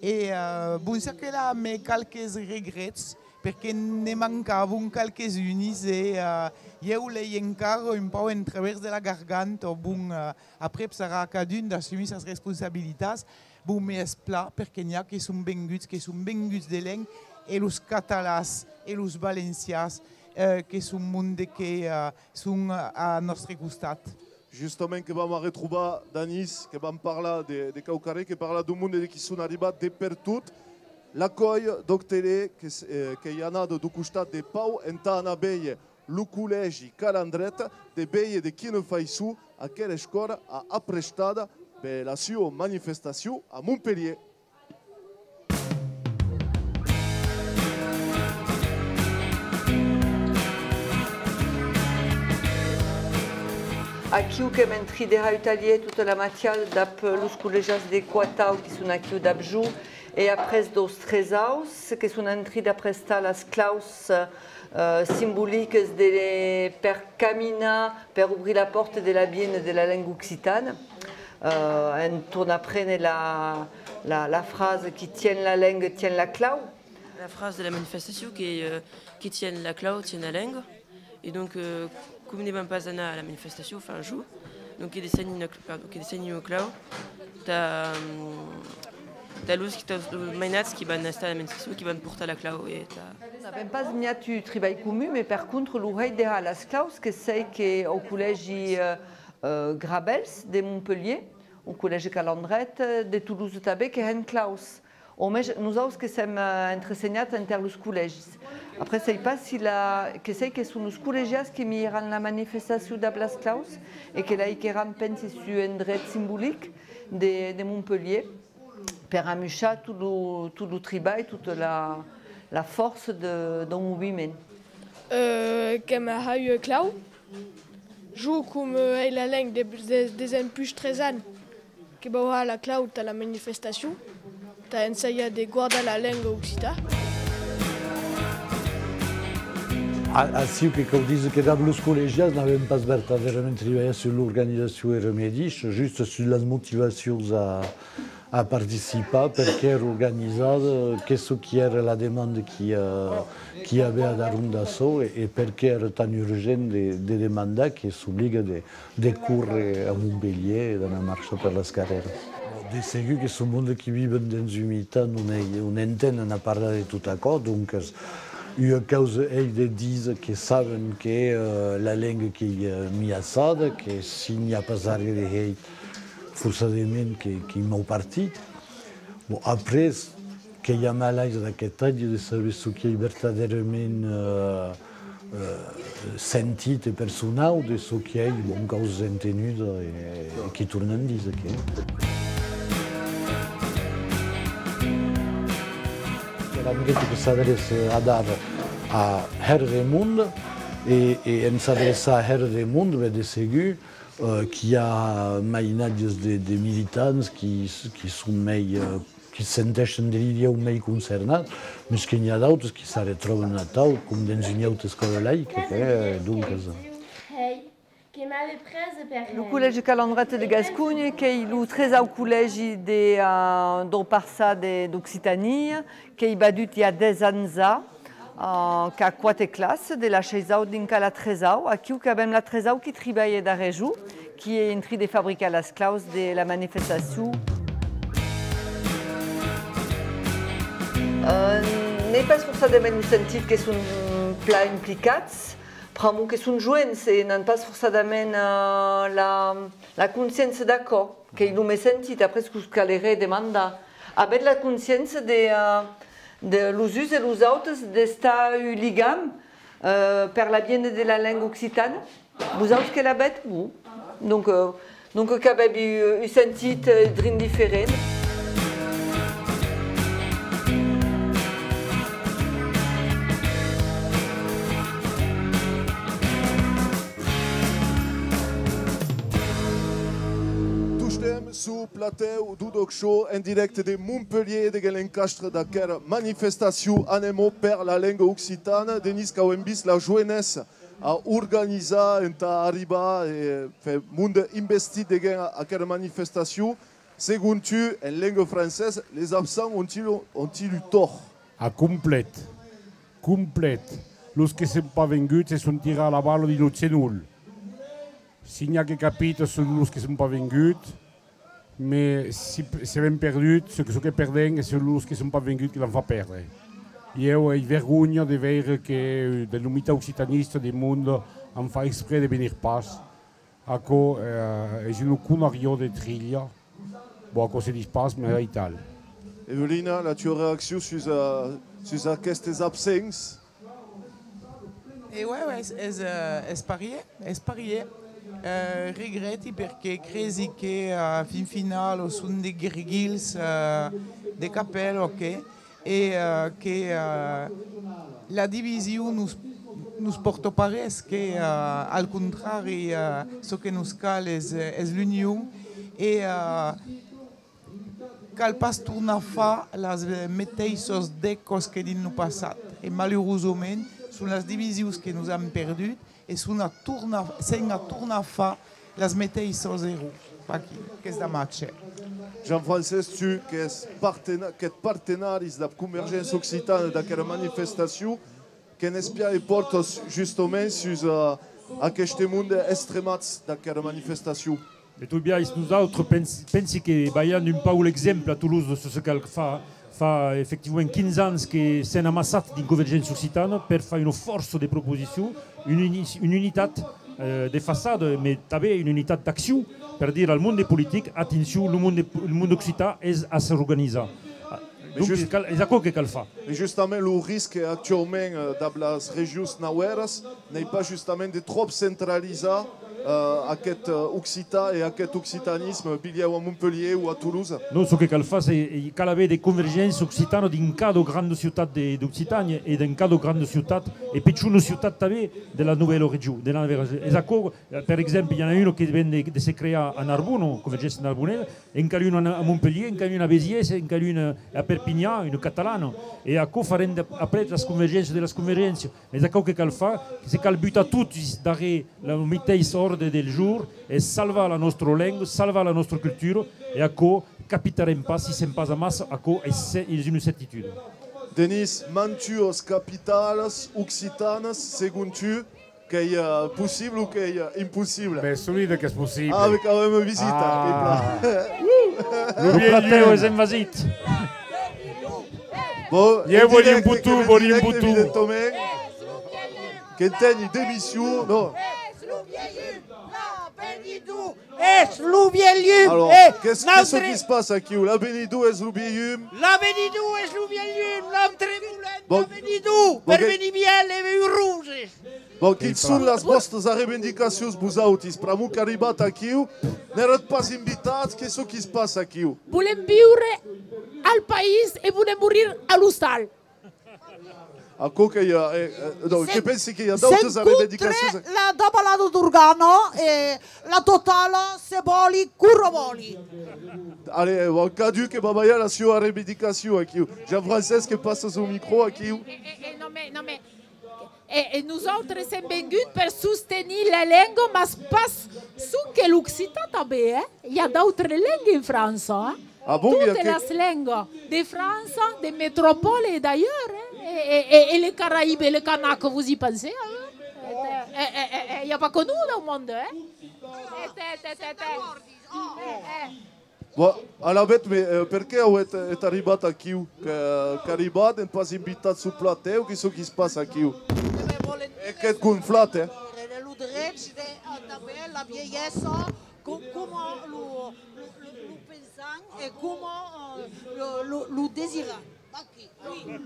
E, eh, bon, çaquelà, amé qualques regrets, perque ne mancavan qualques unis e, eh, ieu l'èi encara un pauc en travèrs de la garganta. Bon, eh, aprèp sarà a cadun d'assumir sas responsabilitats. Bon, mès es plan, perque n'i a que son venguts, que son venguts de luènh, e los catalans e los valencians, eh, que son monde que, eh, son a nòstre costat. Justament que vam arretrobar Danís, que vam parlar de, de quauquarren, que parla d'un monde de qui son arribats de pertot. L'acòlh d'Octelé, que s-, eh, qu'ei anada deu costat de Pau entà anar véder lo collègi Calandreta, de véder de quina faiçon aquera escòla a aprestada per la sua manifestacion a Montpelhièr. Aquiu qu'èm en trin de har un talhèr tota la matinada dab los collegians de quatau qui son aquiu dab jo e après deus tresaus que son en trin d'aprestar las claus, eh, simbolicas de, per caminar, per obrir la pòrta de la viena de la lenga occitana. Euh, en torna prene la, la, la frasa: qui tien la lenga tien la clau. La frasa de la manifestacion qu'ei, euh, qui tien la clau tien la lenga. E donc, euh, com ne vam pas anar a la manifestacion, enfin, jo, donc que dessenhi una cl-, pardon, que dessenhi una clau tà, tà los, tà los mainats qui van estar a la manifestacion, qui van portar la clau e tà... N'avem pas miat un tribalh comun, mès per contra lo hèit de har las claus, que sèi que au collègi, euh, euh, Gravèls de Montpelhièr, au collègi Calandreta, de Tolosa tanben, que hèn claus. Au mens, nosaus que sèm, eh, entresenhats enter los collègis. Après, sèi pas si la, que sèi que son los collegians qui mièran la manifestacion dab las claus e que la hiquèran, pensi, sus un dret simbolic de, de Montpelhièr per amuishar tot lo, tot lo tribalh, tota la, la fòrça de, deu moviment. Euh, qu'èm a har ua clau. Jo, com, euh, èi la lenga de, de, desempuish tres ans, que vau har la clau tà la manifestacion, tà ensajar de guardar la lenga occitana. A, aciu que cau díser que dab los collegians n'avem pas vertadèrament tribalhat sus l'organizacion e remèdis, just sus las motivacions a, A participar perque èra organizada, qu'ei çò qui èra la demanda qui, eh, qui i avè ad arron d'açò e, e perque èra tan urgent de, de demandar que s'obliga de, de córrer a Montpelhièr e d'anar marchar per las carrèras. De segur que son monde qui viven dens un mitan on ei, on entenen a parlar de tot aquò, doncas, ua causa ei de díser que saben que, eh, la lenga qu'ei, eh, miaçada, que si n'i a pas arren de hèit, forçadament que, qu'ei mau partit. Bon, après, qu'ei a malaise d'aqueth atge de saber çò qui ei vertadèrament, eh, eh, sentit e personau de çò qui ei, bon, causa entenuda e, e qui tornan díser que. Era mireta que s'adreça adara a hèra de monde e, e en s'adreçar a hèra de monde, ben, de segur, eh, qu'i a mainatges de, de militants qui, qui son mei, eh, qui se senteixen de l'i dilhèu mei concernats, mes que n'i a d'autes qui s'arretròban atau, com dens ua auta escòla laïca, que, eh, doncas. Lo collègi Calandreta de Gasconha, qu'ei lo tresau collègi de, eh, deu parçan de, d'Occitània, qu'ei vadut i a dètz ans a, eh, qu'a quate classes, de la sheisau dinc a la tresau. Aquiu qu'avem la tresau qui tribalha darrèr jo, qui ei en trin de fabricar las claus de la manifestacion. Eh, n'ei pas forçadament lo sentit que son plan implicats, pr'amor que son joens e n'an pas forçadament, eh, la, la consciéncia d'aquò, qu'ei lo men sentit, après que'us caleré demandar. Avetz la consciéncia de, eh, de los uns e los autes, d'estar un ligam, eh, per l'aviéner de la lenga occitana? Vosauts que l'avetz? Bon. Donc, eh, donc qu'avètz un, un sentit, eh, drin diferent. Tostemps suu platèu deu D'ÒC Show en dirècte de Montpelhièr, deguens l'encastre d'aquera manifestacion Anem-o per la lenga occitana. Denís, qu'auem vist la joenessa a organizar entà arribar e fèr monde investit deguens a, aquera manifestacion. Segon tu, en lenga francesa, les absents ont-ils, ont-ils eu tort? A complet. Complet. Los que son pas venguts se son tirat la bala dins lo genolh. Si n'i a que capita, son los que son pas venguts, mes si, si avem perdut, çò que, çò que perdem, e son los que son pas venguts que l'an fach pèrdre. Ieu ei vergonha de veire que, eh, dens lo mitan occitanista de monde an fach exprès de venir pas. Aquò, eh, es una conariá de trilha. Bon, aquò se ditz pas, mes ei tal. Evelina, la tua reaccion sus, eh, sus aquestes absents? E ouais, ouais, es, es, eh, es parièr, es parièr. Eh, regrèti perque cresi que, eh, fin finala son de guerguils, eh, de capèla, o qué. E, eh, que, eh, la division nos, nos pòrta pas res, que, eh, al contrari, eh, çò que nos cal es, es l'union e, eh, cal pas tornar far las, eh, meteissas decas que dins lo passat. E malurosament, son las divisions que nos an perdut e son a tornar, sèm a tornar far las meteissas errors, vaquí, qu'es damatge. Jean-Francés, tu qu'ès partena-, qu'ètz partenaris dab Convergéncia Occitana d'aquera manifestacion, que'n espiar e pòrtas justament sus, eh, aqueste monde extremats d'aquera manifestacion? De tot biais, nosautres pens-, pensi que balham un pauc l'exemple a Tolosa de çò que cal far. Fa efectivament quinze ans que sèm amassats dins Convergéncia Occitana per far una fòrça de proposicion, una uni-, una unitat, eh, de façada, mes tanben una unitat d'accion, per dire al monde politic, atencion, lo monde, lo monde occitan es a s'organizar. Donc, cal, es aquò que cal far. E justament, lo risc actuaument, eh, dab las regions nauèras, n'ei pas justament de tròp centralizar, eh, aqueth, eh, occitan e aqueth occitanisme, bilhèu a Montpelhièr o a Tolosa? Non, çò que cal far, se, e cal aver de convergéncia occitana dins cada granda ciutat de, d'Occitània e dins cada granda ciutat e pichona ciutat tanben de la novèla region, de la novèla region. Es aquò, eh, per exemple, i en a una que ven de, de se crear a Narbona, Convergéncia Narbonesa, en cal una a Montpelhièr, en cal una a Besièrs, en cal una a Perpinhan, una catalana. E aquò farem de, après las convergéncias de las convergéncias. Es aquò que cal far, que se cal butar totis darrèr la meteissa L'òrdre del jorn es salvar la nòstra lenga, salvar la nòstra cultura, e aquò capitarem pas si sèm pas amassa, aquò es, es una certitude. Denís, mantuas capitalas occitanas, segon tu, qu'ei, eh, possible o qu'ei, eh, impossible? Mès solide qu'es possible. Ah, mès quand même visita, ah, qu'ei plan. Lo platèu es envasit. Bon, en dirècte, que vòli un boton, vòli un boton. Evidentament. Qu'enteni d'emission, non. Es lo vielh hum! Alors, qu'est-ce, qu'est-ce qui se passe aquiu? L'avenidor es lo vielh hum? L'avenidor es lo vielh hum! Nautres volem l'avenidor per venir vièlhs e uroses! Bon, quins son las vòstas arrevendicacions, vosautis? Pr'amor qu'arribatz aquiu, n'èratz pas invitats, qu'est-ce qui se passe aquiu? Volem viure al país e volem morir a l'ostal. Aquò que i a, eh, eh, donc, que pensi que i a d'autas arrevendicacions. Sèm contra la davalada d'organa e la totala, se vòli, quora vòli. Allez, bon, cadun que va balhar la sua arrevendicacion aquiu. Jean-Francés, que passas lo micro aquiu. Eh, eh, eh, non, mais, non, mais, eh, eh, nosautres sèm venguts per sostenir la lenga, mas pas sonque l'occitan tanben, eh? I a d'autres lengas en França, eh? Ah bon, i a que... Totes las lengas de França, de metropòla e d'ailleurs, eh? E, e, e, e le Caraïbe, le kanak, vos i pensatz, eh? Eh, eh, eh, eh, eh, i a pas que nos dau monde, eh? Eh, te, te, te, te. Eh, eh. Bon, alavetz, mais, eh, perqué auetz, eh, ètz arribat aquiu? Que, qu'arribatz, n'ètz pas invitat sul platèu, qu'est-ce qui se passe aquiu? E qu'ètz gonflat, eh? Lo drech de, eh, tanben la vielhesa, co-, coma lo, lo, lo, lo pensam e coma, eh, lo, lo, lo desiram. Vaquí, oui.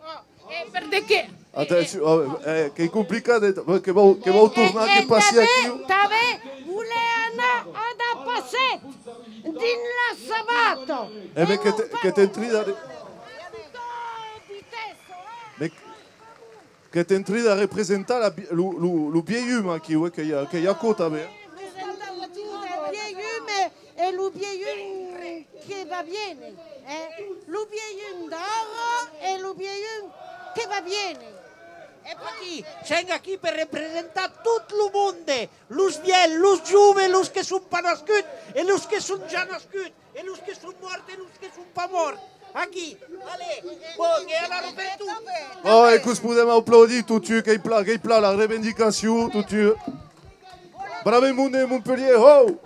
Oh, e per de qué? Atencion, eh, eh, qu'ei complicat, eh, que vau, que vau tornar, que passi aquiu. Tanben, tanben, vole anar a dar passet dins la sabata. Eh, mais que te, que t'entri de... Mais que t'entri de representar la vi-, lo, lo, lo vielh hum aquiu, eh, que i a, que i a aquò tanben, eh. Representar lo vielh hum e, e lo vielh hum que va viéner, eh? Lo vielh hum d'ara e lo vielh hum que va viéner. E vaquí, sèm aquí per representar tot lo monde, los vièlhs, los joves, los que son pas nascuts e los que son ja nascuts, e los que son mòrts e los que son pas mòrts. Aquí, allez, bon, e alara per tot. Oh, e que'us podem aplaudir totun, qu'ei plan, qu'ei plan la revendicacion, totun. Brave monde de Montpelhièr, ho!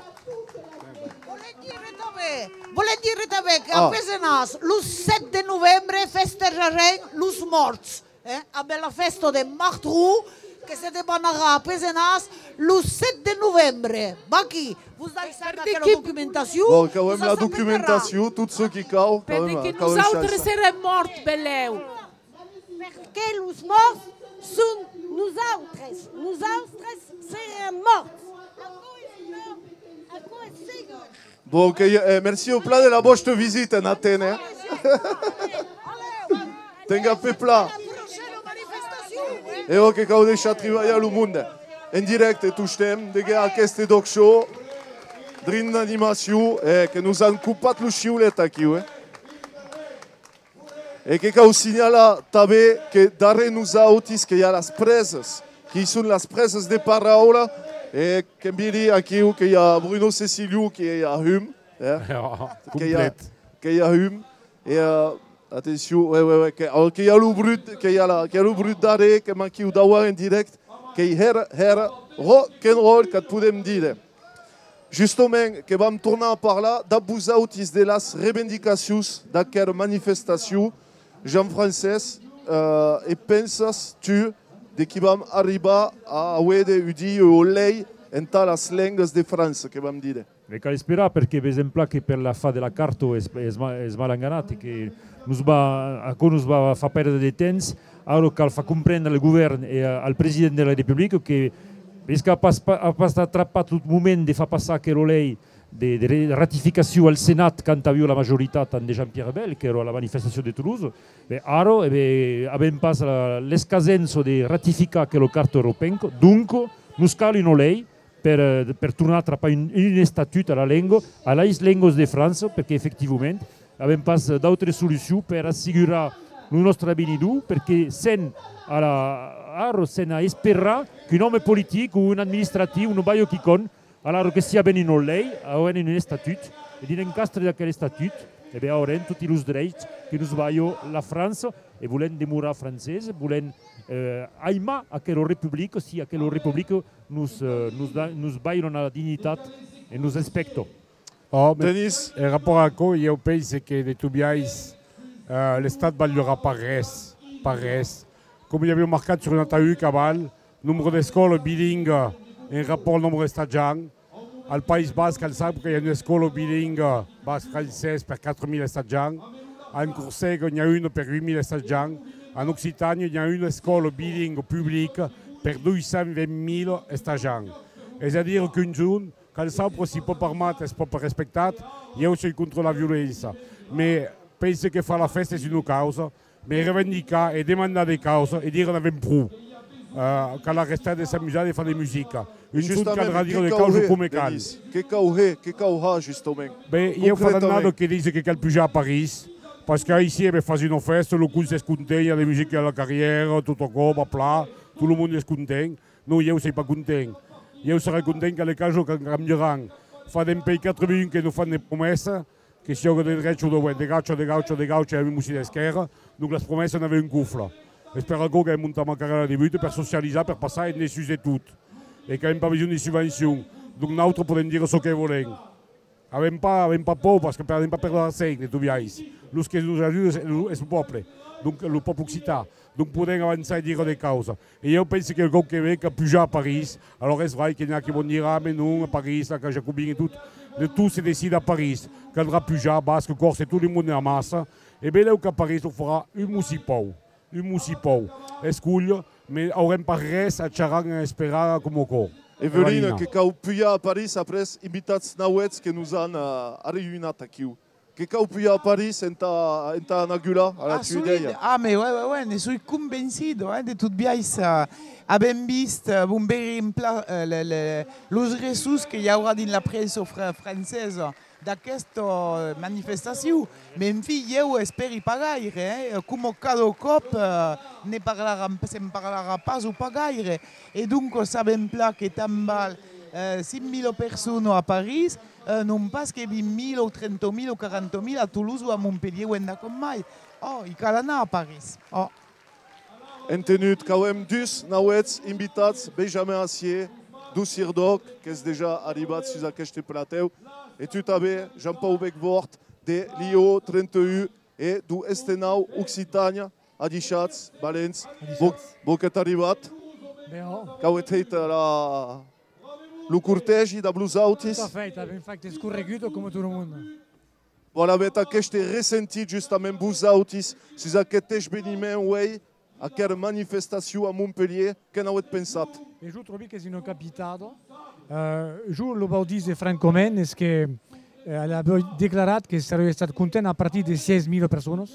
Volem dire tanben, volem dire tanben qu'a Pesenàs, lo sèt de novembre, festejarem los mòrts, eh, amb la fèsta de Martrou, que se debanarà a Pesenàs lo sèt de novembre. Vaquí, vos daissam aquela documentacion. Bon, qu'avem la documentacion, tot çò qui cau, qu'avem, qu'avem chance. Perque nosautres serem mòrts, benlèu. Perque los mòrts son nosautres, nosautres serem mòrts. Aquò es, aquò es segur. Bon, que, eh, merci au plan de la vòsta visita en Atenas, eh? Tenga pe plan. E òc, que cau deishar tribalhar lo monde. En dirècte, tostemps, deguèi aqueste D'Òc Show, drin d'animacion, eh, que nos an copat lo shiulet aquiu, eh? E que cau signalar tanben que darrèr nosautis que i a las presas, qui son las presas de paraula, e que miri aquiu que i a Bruno Ceciliu qui ei a hum, eh? Que i a, que i a hum, e, eh, atencion, ouais, ouais, ouais, que, oh, que i a lo brut, que i a la, que i a lo brut darrèr, qu'èm aquiu d'auer en dirècte, qu'ei hèra, hèra rock and roll, qu'at podem dire. Justament, que vam tornar a parlar dab vosautis de las revendicacions d'aquera manifestacion. Jean-Francés, eh, e pensas, tu, de qui vam arribar a auer de, un dia, ua lei entà las lengas de França, que vam dire? Me cal esperar, perque vesem plan que per la fin de la carta es, es ma-, es mal enganat, e que nos va, aquò nos va far pèrdre de temps. Ara cal far comprendre al govèrn e a, al president de la Republica que, vist qu'a pas, a pas atrapat lo moment de far passar aquela lei de, de re-, ratificacion al Senat quand aviá la majoritat, tant de Jean-Pierre Bel, qu'èra a la manifestacion de Toulouse, ben, ara, e ben, avèm pas la, l'escasença de ratificar aquela carta europenca, donc nos cal una lei per, eh, per tornar atrapar un, un estatut a la lenga, a las lengas de França, perque efectivament avèm pas d'autra solucion per assegurar lo nòstre avenidor, perque sèm a la, ara sèm a esperar qu'un òme politic o un administratiu nos balha quicòm, alara que siá ben una lei, aurem un estatut, e dins l'encastre d'aquel estatut, e ben, aurem toti los dreits que nos balha la França, e volèm demorar francés, volèm, eh, aimar aquela republica, si aquela republica nos, eh, nos da, nos balha una dignitat e nos respècta. Oh, mais Denis. En rapòrt a aquò, ieu pense que de tot biais, eh, l'Estat balharà pas res, pas res. Coma i aviá marcat sur un ataüc aval, nombre d'escòlas bilingüas en rapòrt al nombre d'estatjants. Al País Basc, cal saber que i a una escòla bilingüa basc-francés per quatre mila estatjants. En Corsega, n'i a una per uèit mila estatjants. En Occitània, n'i a una escòla bilingüa publica per dos cents vint mila estatjants. Es a dire qu'un jorn, cal saupre si pòt permetre, es pòt pas respectat, ieu soi contra la violéncia. Mès pense que far la fèsta es una causa, mès revendicar e demandar de causas e dire n'avèm pro. Eh, cal arrestar de s'amusar de far de musica. Un jorn caldrà dire de causas coma cal. Justament, que cau hèr, Denis? Que cau hèr, que cau har, justament? Ben, ieu fa d'annadas que dise que cal pujar a París, parce que aicí, e ben, fas una fèsta, lo còrs es content, i a de musica a la Carrièra, tot aquò va plan, tot lo monde es content. Non, ieu soi pas content. Ieu serai content quand las causas cambiaràn. Fa dempuèi quatre-vingt-un que nos fan de promessas, que siaga de drecha o de, de gaucha, de gaucha, de gaucha, e mesmo si d'esquèrra, donc las promessas n'avèm un cofle. Es per aquò qu'avèm montat Macarèla de Buta, per socializar, per passar en dessús de tot. E qu'avèm pas besonh de subvencions. Donc nautres podèm dire çò que volèm. Avèm pas, avèm pas paur, parce que per, avèm pas pèrdre d'argent, de tot biais. Los que nos ajudan es lo, es lo pòble, donc lo pòble occitan. Donc podèm avançar e dire de causas. E ieu pense que lo còp que ven, cal pujar a París. Alòrs es vrai que n'i a que vòlon dire: ah, mès non, a París, la causa jacobina e tot. De tot se decida a París. Caldrà pujar, basc, còrs e tot lo monde amassa. E benlèu qu'a París, lo farà un mocipòu. Un mocipòu. Escolha, mès aurem pas res a charrar en esperar coma aquò. Evelina, que cau pujar a París après invitats nauèths que nos an, eh, arreïunat aquiu. Que cau pujar a París entà, entà anar gular a la Tuidèia. Ah, solide. Ah, mès ouais, ouais, ouais, ne soi convencida, hein, de tot biais, eh, avèm vist, eh, bon, per exemple, eh, le, le, los ressons que i aurà dins la premsa fra-, francesa d'aquesta, eh, manifestacion. Mès enfin, ieu espèri pas gaire, eh? Coma cada còp, eh, ne parlaram, se'n parlarà pas o pas gaire. E donc, sabèm plan que tant val, eh, cinc mila personas a París, eh, non pas que vint mila o trenta mila o quaranta mila a Tolosa o a Montpelhièr o endacòm mai. Oh, i cal anar a París. Oh. Entenut, qu'avèm dus nauèths invitats, Benjamin Assier, deu CIRDOC, qu'es dejà arribat sus aqueste platèu, e tu tanben, Jean-Paul Becbort, de l'I O trenta un e deu Estenau Occitània, adishatz, valents. Adishatz. Bon, bon qu'ètz arribat. Ben, oh. Qu'avètz hèit la, lo cortègi dab los autis. Tot a fait, avèm fait escorregut coma tot lo monde. Vos avètz aqueste ressentit justament vosautis sus aqueth esveniment uei, aquera manifestacion a Montpelhièr, que n'avètz pensat? E jo tròbi qu'es una capitada. Eh, jo lo vau díser francament, es que, eh, l'avèi declarat que seriái estat content a partir de sièis mila personas.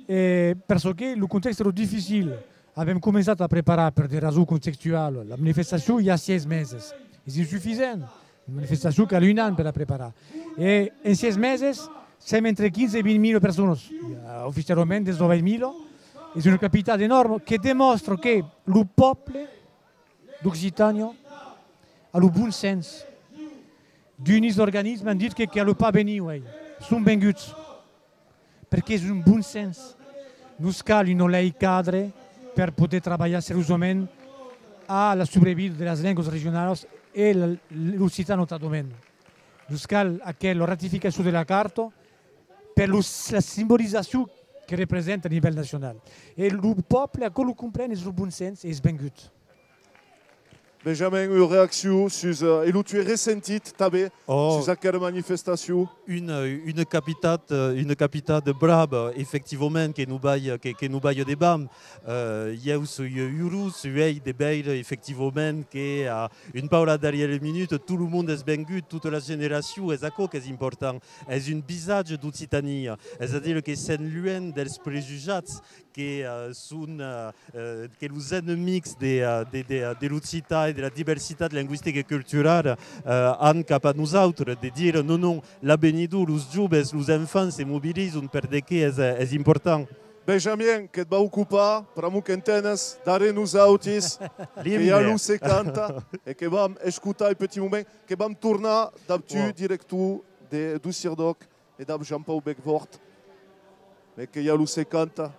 E per çò que lo contèxt èra dificil, avèm començat a preparar per de rasons contextualas la manifestacion i a sièis meses. Es insufisent. Una manifestacion cal un an per la preparar. E en sièis meses, sèm entre quinze e vint mila personas. I a oficialament dètz-e-nòu mila. Es una capitada enòrma que demòstra que lo pòble d'Occitània a lo bon sens. D'unis organismes an dit que, que caliá pas venir uei. Son venguts. Perque es un bon sens. Nos cal una lei cadre per poder trabalhar seriosament a la subrevida de las lengas regionalas e l-, l'occitan notadament. Nos cal aquela ratificacion de la carta per lo, la simbolizacion que representa a nivèl nacional. E lo pòble, aquò lo compren, es lo bon sens e es vengut. Benjamin, ua reaccion sus, eh, e lo tué ressentit tanben sus aquera manifestacion? Una, una capitat, eh, una capitat brava, efectivament, que non balha, que, que non balha de vam. Eh, ieu soi urós uei de veire, efectivament, que a un pauc la darrièra minuta, tot lo monde es vengut, tota la generacion, es aquò qu'es important. Es un visatge d'Occitània, es a dire que sèm luènh dels prejujats que, eh, son, eh, eh, que los enemics de, eh, de, de, de l'occitan e de la diversitat lingüistica e culturala, eh, an cap a nosautres, de dire: non, non, l'avenidor, los joves, los enfants se mobilizan per de qué es, eh, es important. Benjamin, que't vau copar, pr'amor qu'entenes darrèr nosautis que i a lo Se Canta e que vam escotar un petit moment, que vam tornar dab tu, director de, deu CIRDÒC, e dab Jean-Pau Becfort, mes que i a lo Se Canta.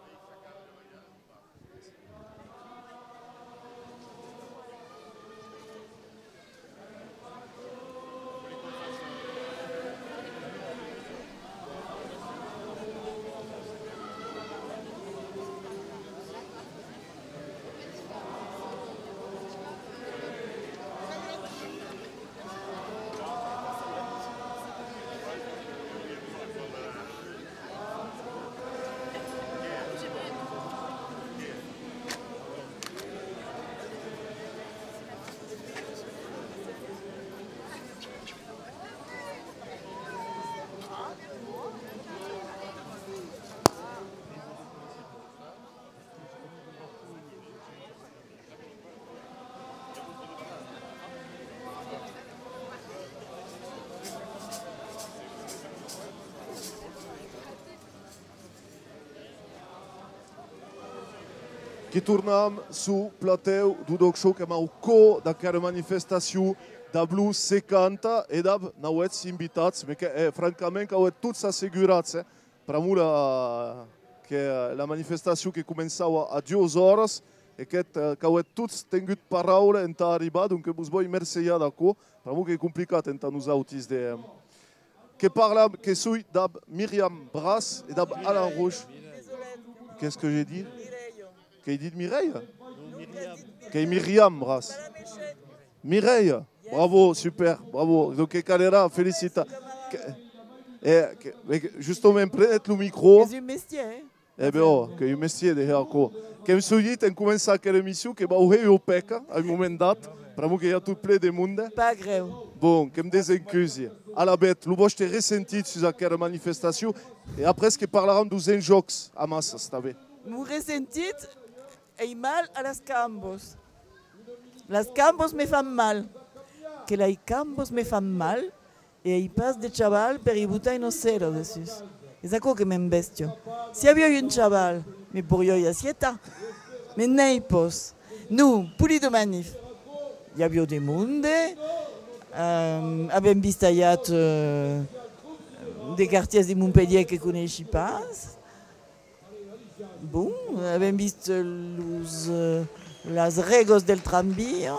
Que tornam suu platèu deu D'ÒC Show, qu'èm au còr d'aquera manifestacion dab lo Se Canta e dab nauèths invitats, mes que, eh, francament, qu'auetz tots assegurats, eh. Pr'amor la, que la manifestacion que començava a duas oras e que, eh, qu'auetz tots tengut paraula entà arribar, donc vos voi mercejar d'aquò, pr'amor qu'ei complicat entà nosautis de, que parlam, que soi dab Myriam Bras e dab Alain Rouch. Qu'est-ce que j'ai dit ? Qu'èi dit Mireia ? Qu'ei Myriam Bras. Mireia, bravo, super, bravo. Donc, que calerà felicitar. Que, eh, que, mais que, justament, prenetz lo micro. Es un mestièr, hein ? Eh ben, oh, qu'ei un mestièr de hèr aquò. Que'm soi dit, en començar aquera emission, que vau hèr ua pèca, a un moment dat, pr'amor que i a tot plen de monde. Pas grèu. Bon, que'm desencusi. Alavetz, lo vòste ressentit sus aquera manifestacion, e après que parlaram deus enjòcs amassas, tanben. Mon ressentit, ei mal a las cambas. Las cambas me fan mal. Que las cambas me fan mal e ai pas de chaval per i botar una sèla dessús. Es aquò que m'embèstia. Si aviái un chaval, me poiriái assietar. Mes n'ai pas. Non, polida manif. I aviá de monde. Ehm, avèm vist ailhar, eh, de quartièrs de Montpelhièr que coneishi pas. Bon, avèm vist los, eh, las règas del tramvia.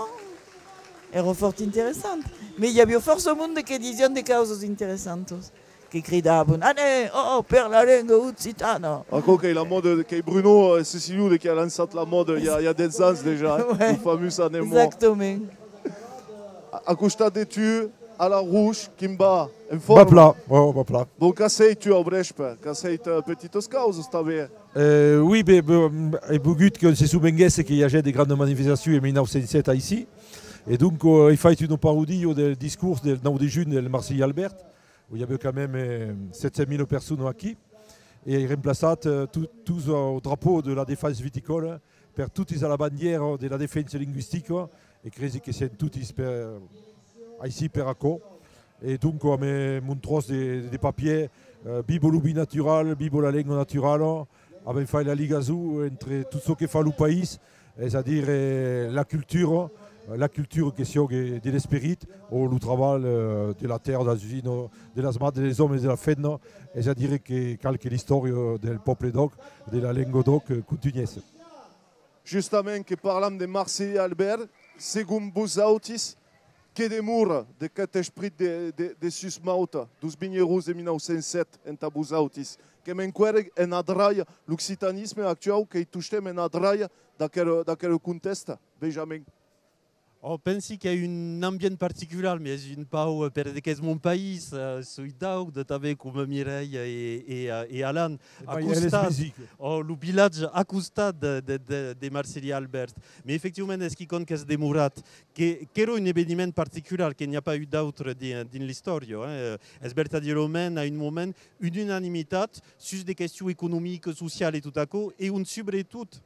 Èra fòrt interessant. Mes i aviá fòrça monde que disián de causas interessantas, que cridavan: «Anem, oh, per la lenga occitana!» Aquò qu'ei la mòda, qu'ei Bruno, eh, Cecilio, de qui a lançat la mòda i a, i a dètz ans dejà, eh, ouais, lo famós «Anem, oh». Exactament. A, a costat de tu, Alain Rouch, quin va? En forma? Va plan, va, va plan. Bon, qu'as hèit tu au vrèspe? Qu'as hèit, eh, petitas causas tanben? Eh, oui, ben, ben, ai volgut que se sovenguèsse que i agèt de grandas manifestacions en mila nau cents sèt aicí. E donc, eh, ai fait una parodia del discors del nau de junh del Marcellin Albert, où i aviá quand même, eh, sèt cents mila personas aquí. E ai remplaçat, eh, tot, tot au drapau de la defensa viticòla per totis a la bandièra de la defensa lingüistica, e cresi que sèm totis per, aicí per aquò. E donc, amé mon tròç de, de papièr, eh, Viva lo vin natural, viva la lenga naturala, avèm fait la ligason entre tot çò que fa lo país, es a dire, eh, la cultura, la cultura que siague de l'esperit, o lo trabalh, eh, de la tèrra, de las usinas, de las mans, dels òmes e de las femnas, es a dire que cal que l'istòria del pòble d'Òc, de la lenga d'Òc, eh, contunhèsse. Justament que parlam de Marcellin Albert, segon vosautis, que demora d'aqueth esprit de, de, de susmauta deus vinherons de mila nau cents sèt entà vosautis? Qu'èm enqüèra en adralha, l'occitanisme actuau qu'ei tostemps en adralha d'aquera, d'aquera contèsta, Benjamin. Ò, pensi qu'a un ambient particular, mes es un pauc, eh, per de qu'es mon país, eh, soi d'Aude tanben, coma Mireia e, e, eh, e Alan. E a costat, ò, lo vilatge a costat de, de, de, de Marcellin Albert. Mes efectivament es quicòm qu'es demorat, que, qu'èra un eveniment particular, que n'i a pas eu d'autre di-, dins l'istòria, eh. Es vertadièrament a un moment una unanimitat sus de questions economicas, socialas e tot aquò, e ont subretot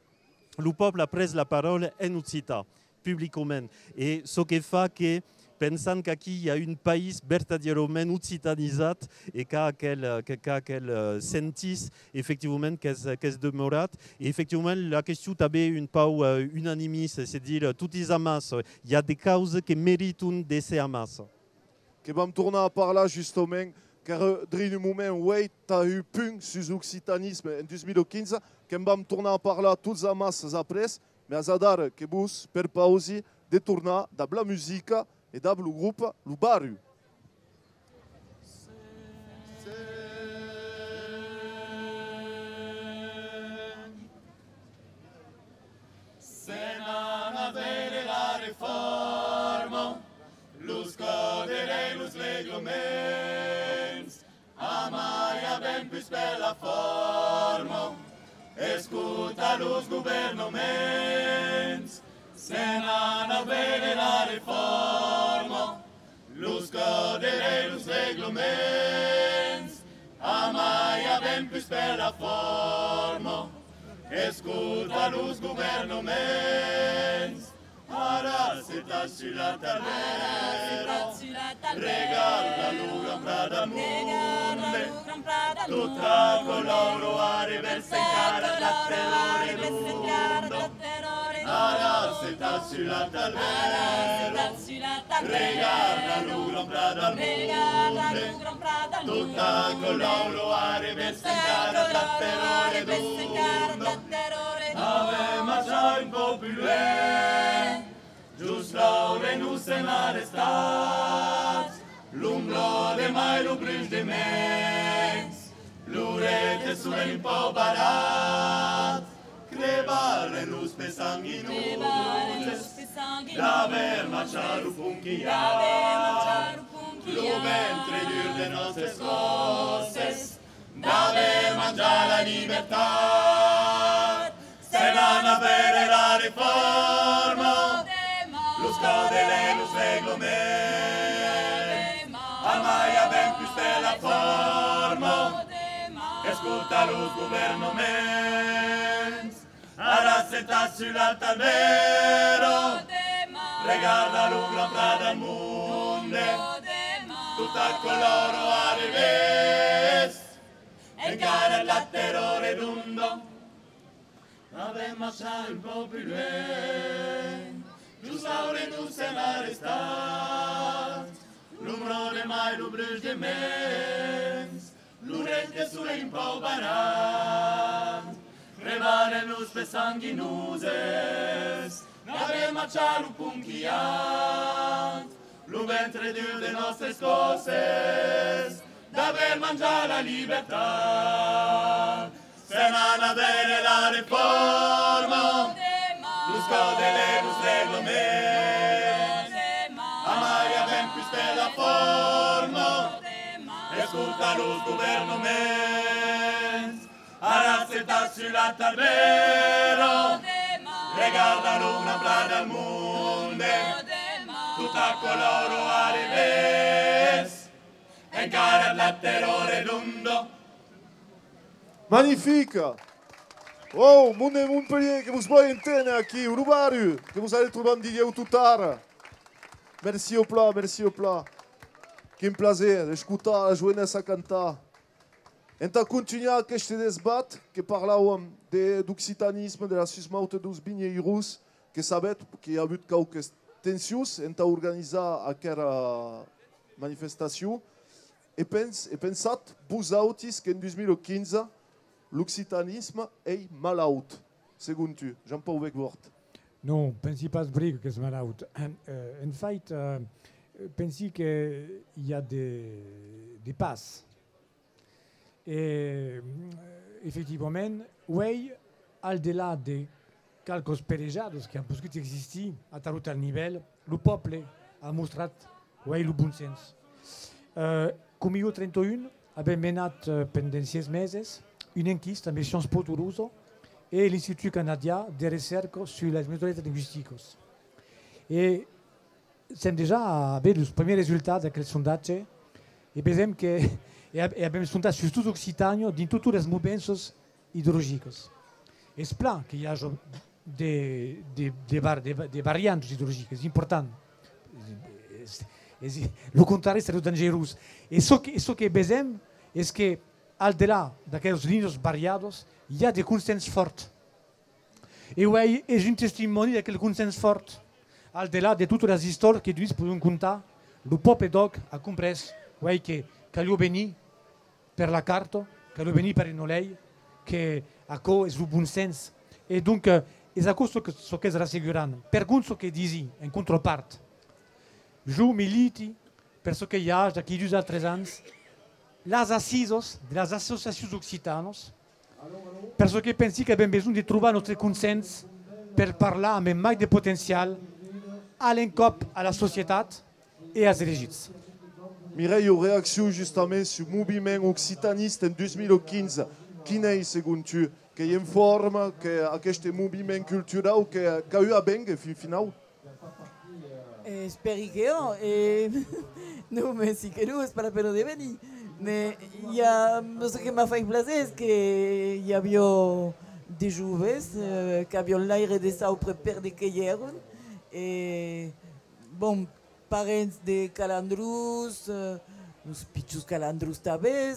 lo pòble a pres la paraula en occitan, publicament. E çò que fa que, pensant qu'aquí i a un país vertadièrament occitanizat e qu'a aquel, eh, que, qu'a aquel, eh, sentís, efectivament, qu'es, qu'es demorat. E, efectivament, la question tanben un pauc, eh, unanimista, es a dire, totis amassa, i a de causas que meriton d'èsser amassa. Que vam tornar a parlar justament, qu'èra drin un moment, uèi, tà un punt sus l'occitanisme en dos mil quinze, que'n vam tornar a parlar tots amassa après, mès adara que vos perpausi de tornar dab la musica e dab lo grop Lo Barri. Se n'an a veire la reforma, los còdes e los reglaments, amai avèm pus per la forma, escota los governaments. Se n'an a veire la reforma, los còdes e los reglaments, amai avèm pus per la forma, escota los governaments. Ara se t'as sus la talera, regarda lo grand pla dal monde, tot aquò l'aurò a revèrs encara la terror e lo monde. Ara se t'as sus la talera, regarda lo grand pla dal monde, tot aquò l'aurò a revèrs encara la terror e lo monde. Avèm marchat un pauc pus luènh, just l'aure nos sèm arrestats, l'ombra de mai lo bruch de mens, lo ret de solelh un pauc barat, crebarem los pes sanguinoses d'aver marchat lo pont quilhat, lo ventre dur de nòstres còsses, d'aver manjat la libertat. Se n'an a veire la reforma, los còdes e los reglaments, amai avèm pus per la forma, escota los governaments. Ara se t'as sus la talera, regarda lo grand pla dal monde, tot aquò l'aurò a revèrs, encara la terror e lo monde. Avèm marchat un pauc pus luènh, just l'aure nos sèm arrestats, l'ombra de mai lo bruch de mens, lo ret de solelh un pauc barat, crebarem los pes sanguinoses d'aver marchat lo pont quilhat, lo ventre dur de nòstres còsses, d'aver manjat la libertat. Se n'an a veire la reforma, los còdes e los reglaments, amai avèm pus per la forma, escota los governaments. Ara se t'as sus la talera, regarda lo grand pla dal monde, tot aquò l'aurò a revèrs, encara la terror e lo monde. Magnifique! Oh, monde de Montpelhièr, que vos vòli enténer aquí, Lo Barri, que vos anatz trobar en dilhèu tot ara. Merci au pla, merci au pla. Quin plaser d'escotar la joenessa cantar. Entà contunhar aqueste desbat que parlàuem de, d'occitanisme, de la susmauta deus vinheirons, que sabetz que i a avut quauques tensions entà organizar aquera manifestacion. E pens-, e pensatz, vosautis, qu'en dos mil quinze, l'occitanisme ei malaut, segon tu, Jean-Paul Becbort? Non, pensi pas bric qu'es malaut. Eh, en fait, eh, pensi que i a de, de pas. E, efectivament, uèi, al delà de qualques perejadas qu'an poscut existir a tal o tal nivèl, lo pòble a mostrat, uèi, lo bon sens. Eh, Comission trenta un, avèm menat, eh, pendent sièis meses, una enquista amb Sciences Po Tolosa e l'Institut Canadian de Recèrca sus las minoritats lingüisticas. E sèm dejà a aver los primièrs resultats d'aquel sondatge e vesèm que, e a-, e avèm sondat sustot Occitània dins totas las movenças ideologicas. Es plan que i aja de, de, de var-, de va-, de variantas ideologicas, es important. Es, es, lo contrari es lo dangerós. E çò que, e çò que vesèm es que, al delà d'aquelas linhas variadas, i a de consens fòrt. E uèi es un testimòni d'aquel consens fòrt. Al delà de totas las istòrias que d'unes pòdon contar, lo pòble d'òc a comprés uèi que caliá venir per la carta, caliá venir per una lei, que aquò es lo bon sens. E donc, eh, es aquò çò que, çò qu'es rassegurant. Per cont, çò que disi en contrapart, jo militi per çò que i a d'aquí dus a tres ans las assisas de las associacions occitanas, per çò que pensi qu'avèm besonh de trobar nòstre consens per parlar amb mai de potencial a l'encòp a la societat e als elegits. Mireia, reaccion justament sul moviment occitanista en dos mil quinze. Quin ei, segon tu? Qu'ei en forma, que aqueste moviment culturau que, qu'a eu a vénguer fin finau? Eh, espèri que non, e non, mès si que non, es pas la pena de venir. Mès i a, çò que m'a fait plaser es que i aviá de joves, eh, qu'avián l'aire de saupre per de qué i èran, e, bon, parents de calandrons, eh, uns pichons calandrons tanben,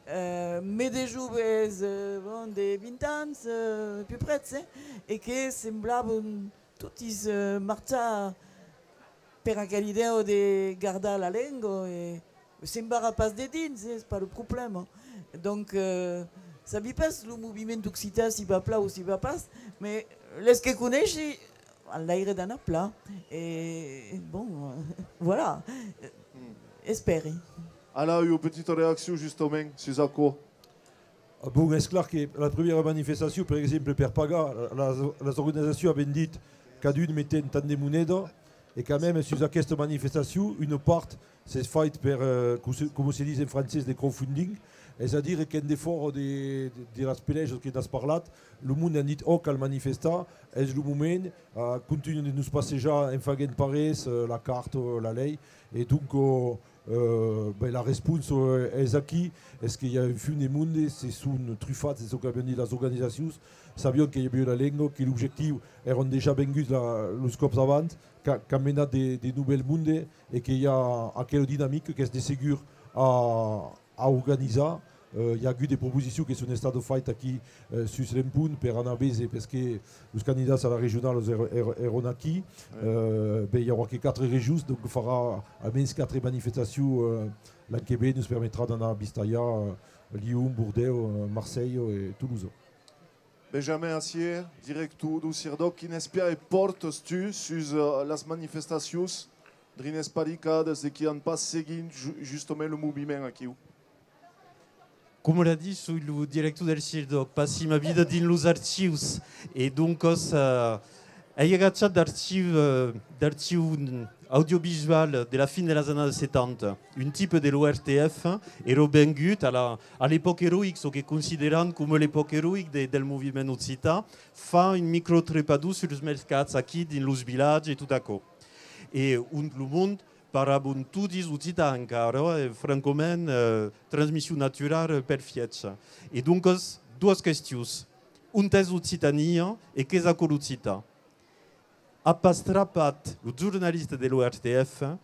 eh, mès de joves, eh, bon, de vint ans, eh, pus prètz, eh, e que semblavan totis, eh, marchar per aquela idèa de gardar la lenga e se'n barra pas de dins, eh, es pas lo problèma. Donc, eh, sabi pas lo moviment occitan si va plan o si va pas, mès les que coneishi an l'aire d'anar plan. E, bon, voilà, espèri. Alain, ua petita reaccion justament sus aquò. Ah, bon, es clar que la primièra manifestacion, per exemple, per pagar, las, las organizacions avèm dit, cadun metèm tant de moneda, e quand même, sus aquesta manifestacion, una part s'es fait per, eh, com se, com se ditz en francés, de crowdfunding, es a dire qu'en defòra de, de, de las pelejas que n'as parlat, lo monde an dit, ò, cal manifestar, es lo moment, eh, contunham de nos passejar en faguent parés, eh, la carta, la lei, e donc, eh, Eh, ben, la responsa, eh, es aquí, es que i a un fum de monde, se son trufats de çò qu'avián dit las organizacions, sabián que i aviá la lenga, que l'objectiu èran dejà venguts la, los còps avant, qu'a, qu'a menat de, de novèl monde e que i a aquela dinamica qu'es de segur a, a organizar. Eh, i a agut de proposicions que son estadas faitas aquí, eh, sus l'empont per anar véser, perque los candidats a la regionala èr-, èr-, èran aquí. Eh, ben, i aurà que quatre regions, donc farà almens quatre manifestacions, eh, l'an que ven, nos permetrà d'anar vistalhar, eh, Lion, Bordèu, eh, Marselha e Tolosa. Benjamin Assier, director deu CIRDÒC, quin espièr pòrtas tu sus, eh, las manifestacions drin esparicadas de qui an pas seguit ju-, justament lo moviment aquiu? Coma l'a dit, soi lo director del CIRDÒC, passi ma vida dins los archius, e doncas, eh, ai agachat d'archiu, eh, d'archiu audiovisual de la fin de las annadas setanta. Un tipe de l'O R T F èra vengut a la, a l'epòca eroic, çò que consideram coma l'epòca eroic de, del moviment occitan, fa un microtrepador sus los mercats, aquí, dins los vilatges e tot aquò. E ont lo monde paravan todis occitan encara, e francament, eh, transmission naturala perfiècha. E doncas, doas questions. Ont es Occitània e qu'es aquò l'occitan? A pas trapat lo jornalista de l'O R T F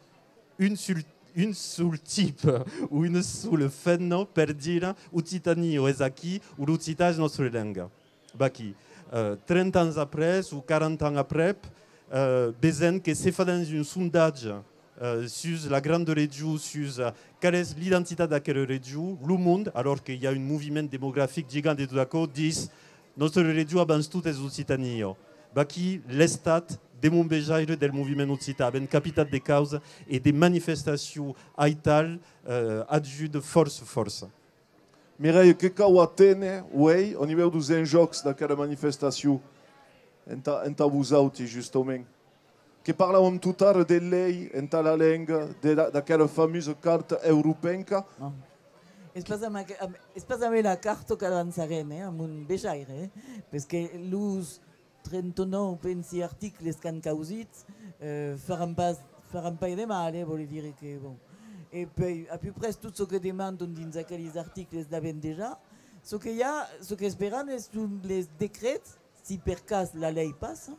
un sol, un sol tipe o una sola femna per dire Occitània es aquí o l'occitan es nòstra lenga. Vaquí, eh, trenta ans après o quaranta ans aprèp, eh, vesèm que se fa dins un sondatge, eh, sus la granda region, sus, eh, qual es l'identitat d'aquela region, lo monde, alòrs que i a un moviment demografic gigant e tot aquò, ditz: nòstra region abans tot es Occitània. Vaquí l'estat de mon vejaire del moviment occitan, avèm capitat de causa e de manifestacions aital, eh, ajuda fòrça, fòrça. Mireia, que cau aténer uei au nivèu deus enjòcs d'aquera manifestacion entà, entà vosauti, justament? Que parlàuem totara de lei entà la lenga, de la, d'aquera famosa carta europenca. Non. Es pas amb aqu-, amb, es pas amb la carta qu'avançarem, eh, a mon vejaire, eh, perque los trenta-nòu, pensi, articles qu'an causit, eh, faràn pas, faràn pas de mal, eh, vòle dire que, bon. E puèi, a pus près, tot çò que demandan dins aqueles articles l'avèm dejà. Çò que i a, çò qu'esperan, es, son les decrets, si per cas la lei passa,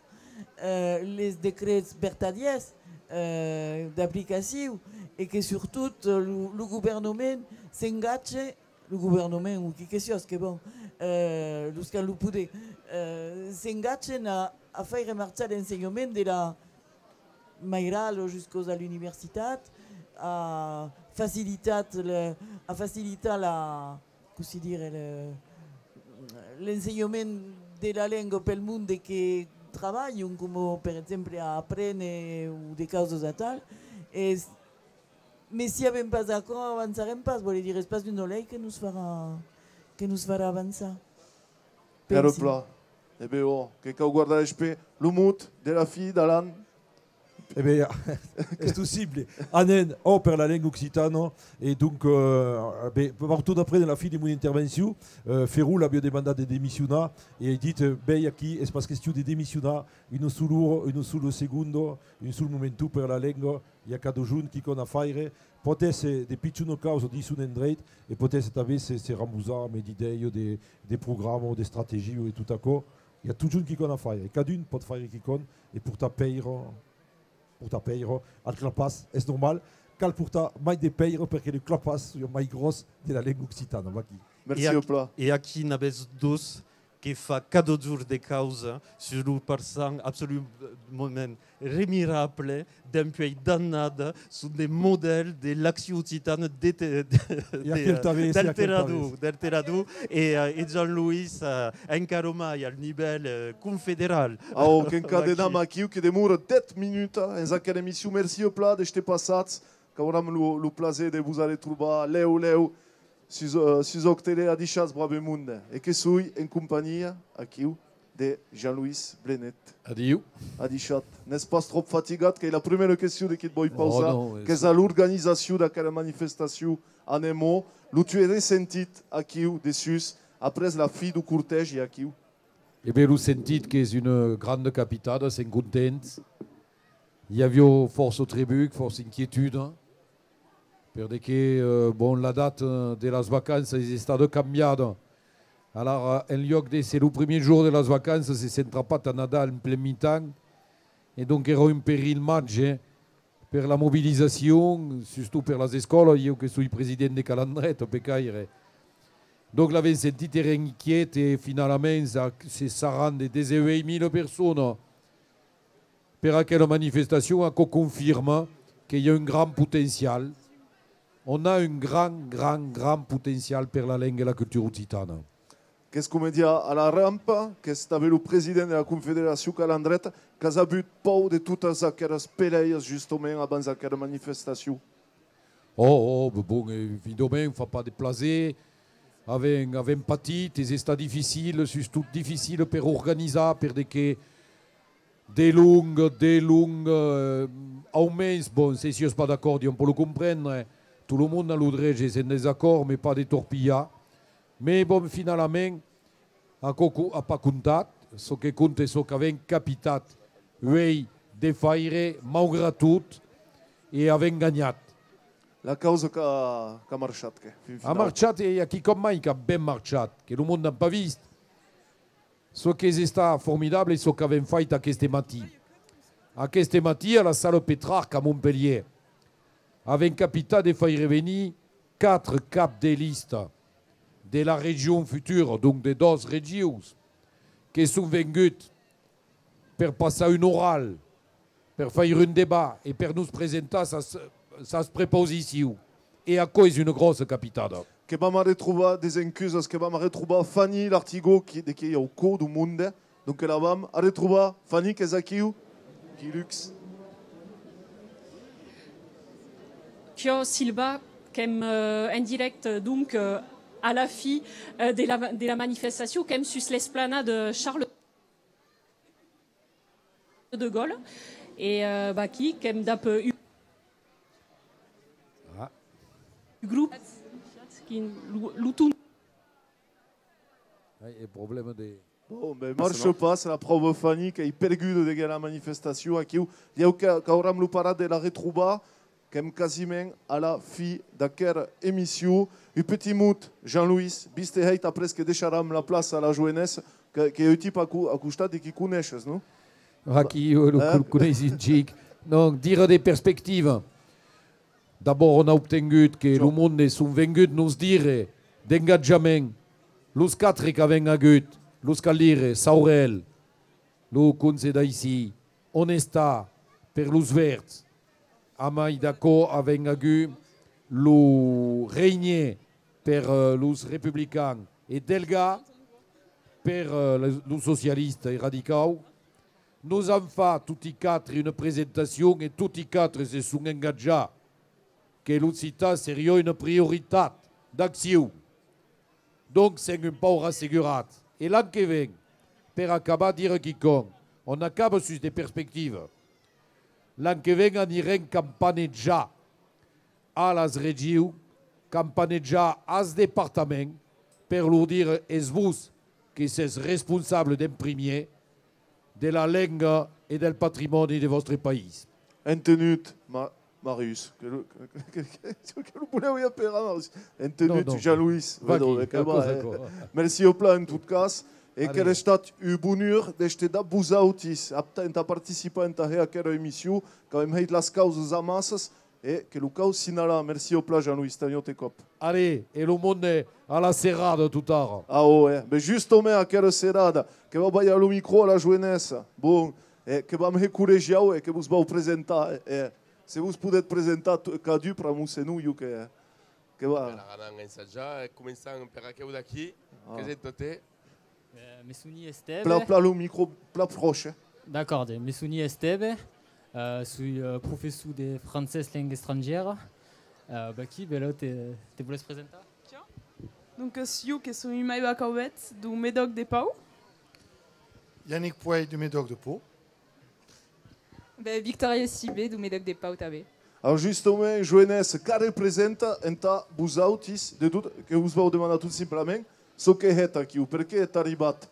eh, les decrets vertadièrs, eh, d'aplicacion, e que surtot, eh, lo, lo governament s'engatge, lo governament o qui que siás, que bon, eh, los qu'an lo poder, eh, s'engatgen a, a faire marchar l'ensenhament de la mairala juscas a l'universitat, a facilitat le, a facilitar la, cossí dire, le, l'ensenhament de la lenga pel monde que trabalhan, coma per exemple a Aprene o de causas atal. E s-, mès si avèm pas aquò, avançarem pas, vòle dire, es pas una lei que nos farà, que nos farà avançar. Qu'èra plan. E ben, ò, que cau guardar l'espèr. Lo mot de la fin, Alan. E ben, es possible. Anem, ò, per la lenga occitana, e donc, eh, ben, vau tornar prene la fin de mon intervencion. Eh, Ferro l'aviá demandat de demissionar, e ai dit, eh, ben, aquí, es pas question de demissionar, una sola ora, una sola segonda, un sol momenton per la lenga, i a cada jorn quicòm a faire, pòt èsser de pichonas causas dins son endreit, e pòt èsser tanben se, se rembosar amb d'idèias, de, de programas, d'estrategias e tot aquò. I a totjorn quicòm a faire, e cadun pòt faire quicòm e portar pèira, portar pèira al clapàs, es normal, cal portar mai de pèira per que lo clapàs siá mai gròs de la lenga occitana, vaquí. Merci au pla. E aquí n'avètz dos que fa cada jorn de causa sus lo parçan absoludament remirable, dempuèi d'annadas, son de modèls de l'accion occitana de, de, de, d'alterador, d'alterador. E, eh, e Jean-Louis, eh, encara mai al nivèl, eh, confederal. Au, qu'encadenam aquiu, que demora dètz minutas en aquela emission. Merci au pla d'èster passats, qu'auram lo, lo plaser de vos arretrobar lèu, lèu. Sus, eh, sus Òc Tele, adishatz, brave monde, e que soi en companhia, aquiu, de Jean-Louis Blenet. Adiu. Adishatz. N'ètz pas tròp fatigat, qu'ei la prumèra question de qui te voi pausar, qu'es a l'organizacion d'aquela manifestacion Anem, ò, lo tu ressentit aquiu dessús, après la fin deu cortègi aquiu? E ben, lo sentit qu'es una granda capitada, sèm contents. I aviá fòrça trebuc, fòrça inquietuda, per de que, eh, bon, la data de las vacanças es estada cambiada. Alara, en luòc d'èsser lo primièr jorn de las vacanças, se sèm trapat a Nadal en plen mitan, e donc èra un perilh màger, eh, per la mobilizacion, sustot per las escòlas, ieu que soi president de Calandreta, pecaire. Donc l'avèm sentit, èrem inquiets, e finalament, sa-, se sarran de dètz-e-uèit mila personas per aquela manifestacion, aquò confirma que i a un grand potencial. On a un grand, grand, grand potencial per la lenga e la cultura occitana. Qu'es comedian a la Rampa, qu'es tanben lo president de la Confederacion Calandreta, qu'as avut paur de totas aquelas peleias justament abans aquela manifestacion? Ò, ò, be-, bon, evidentament, fa pas de plaser. Avèm, avèm patit, es estat dificil, sustot dificil per organizar, per de que de long, de long, eh, aumens, bon, se siás pas d'acòrd, ieu pòt lo comprendre, tot lo monde a lo drech d'èsser en desacòrd, mas pas de torpilhar. Mas bon, finalament, aquò co-, a pas comptat, çò que compta es çò qu'avèm capitat uèi de faire, maugrat tot, e avèm ganhat. La causa qu'a, qu'a marchat, que, fin finau. A marchat, e i a quicòm mai qu'a ben marchat, que lo monde n'a pas vist. Çò qu'es estat formidable es çò qu'avèm fait aqueste matin. Aqueste matin, a la sala Petrarch a Montpelhièr, avèm capitat de faire venir quatre caps de lista de la region futura, donc de doas regions, que son venguts per passar un oral, per faire un debat e per nos presentar sas, sas preposicions. E aquò es una gròssa capitada. Que vam arretrobar, desencusas, que vam arretrobar Fanny Lartigot, qui, de qui ei au còr deu monde. Donc que la vam arretrobar. Fanny, qu'es aquiu? Qui lux. Ciò, Silva, qu'èm, euh, en dirècte, donc, euh, a la fin, euh, de la, de la manifestacion, qu'èm sus l'esplanada Charles de Gaulle. E, euh, vaquí, qu'èm dab, euh, un, ah, un grop, quin, lo, lo ton. Ai, e problèma de... Bon, ben, marcha pas, la pròva Fanny qu'ei perguda deguens la manifestacion aquiu. Dieu que, qu'auram lo parat de la retrobar. Qu'èm quasiment a la fin d'aquera emission. Un petit mot, Jean-Louis, viste hèit, après que deisharam la plaça a la joenessa, que, qu'ei un tipe a co-, a costat de qui coneishes, non? Aquí, ieu lo, eh? Lo coneis un chic. Non, dire de perspectiva. D'abòrd, on a obtengut que lo monde son venguts nos dire d'engatjament, los quatre qu'avèm agut, los cal dire, Saurèl, lo conse d'aicí, Onestà per los Verds, amai d'aquò avèm agut lo Reinier per, eh, los Republicans e Delga per, eh, los, los socialistas e radicaus. Nos an fach toti quatre una presentacion e toti quatre se son engatjats que l'occitan seriá una prioritat d'accion. Donc, sèm un pauc rassegurats. E l'an que ven, per acabar, dire quicòm, on acaba sus de perspectivas. L'an que ven anirem campanejar a las regions, campanejar als departaments, per lor dire: es vos que sètz responsables d'en primièr de la lenga e del patrimòni de vòstre país. Entenut, Ma-, Marius, que lo, que, que, que, que lo volèvi aperar Marius. Entenut, non, non. Jean-Louis. Vaquí, vedon, eh, que va, aquò's, eh, aquò. Merci au plan, en tot cas. E qu'èra estat un bonur d'èster dab vosautis, entà participar entà hèr aquera emission, qu'avem hèit las causas amassas, e que lo cau signalar. Merci au plan, Jean-Louis, tà un aute còp. Allez, e lo monde a la serada totara. Ah, ò, eh. Ben, justament, aquera serada, que vau balhar lo micro a la joenessa. Bon, eh, que vam hèr collegiau e que vos vau presentar, eh, eh. Se vos podètz presentar cadun, pr'amor senon, jo que, que va. Ben, ara anam ensajar, eh, començam per aqueu d'aquí, que sèm totes. Eh, me soni Estève. Plan, plan lo micro, plan pròche, eh. D'acòrde, me soni Estève, eh, soi, eh, professor de francés lenga estrangièra. Eh, vaquí, belèu te, te volètz presentar? Tiens. Doncas, jo que soi Maëva Caubet, deu Medòc de Pau. Yannick Pouey, deu Medòc de Pau. Ben, Victoria Sibé, deu Medòc de Pau tanben. Alors, justament, joenessa, qu'arrepresenta entà vosautis, de tot, que vos vau demandar tot simplament, çò que hètz aquiu, perqué ètz arribat?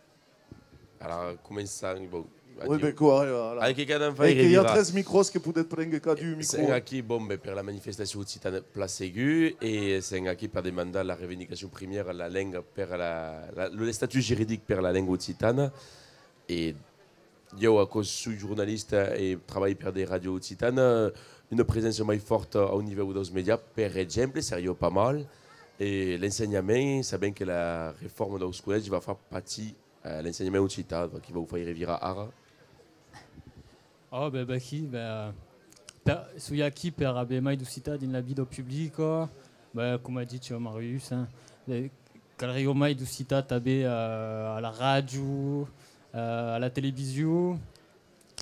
Ara, començam, bon, oui, ben, quoi, voilà. Ai que cadun faire. E que i a tres micròs, que podètz prénguer cadun un micro. Sèm aquí, bon, ben, per la manifestacion occitana, plan segur, e sèm aquí per demandar la reivindicacion primièra, la lenga per la, la, l'estatut juridic per la lenga occitana, e Ieu, aquò, soi jornalista e trabalhi per de ràdios occitanas. Una preséncia mai fòrta au nivèu daus mèdias, per exemple, seriá pas mal. E l'ensenhament, sabèm que la reforma daus collègis va far patir, eh, l'ensenhament occitan, qui vau faire virar ara. Oh, ben, ben, aquí, ben, per, soi aquí per aver mai d'occitan dins la vida publica. Ben, coma a dit, eh, Marius, hein, eh, calriá mai d'occitan tanben, eh, a la ràdio, eh, a la television,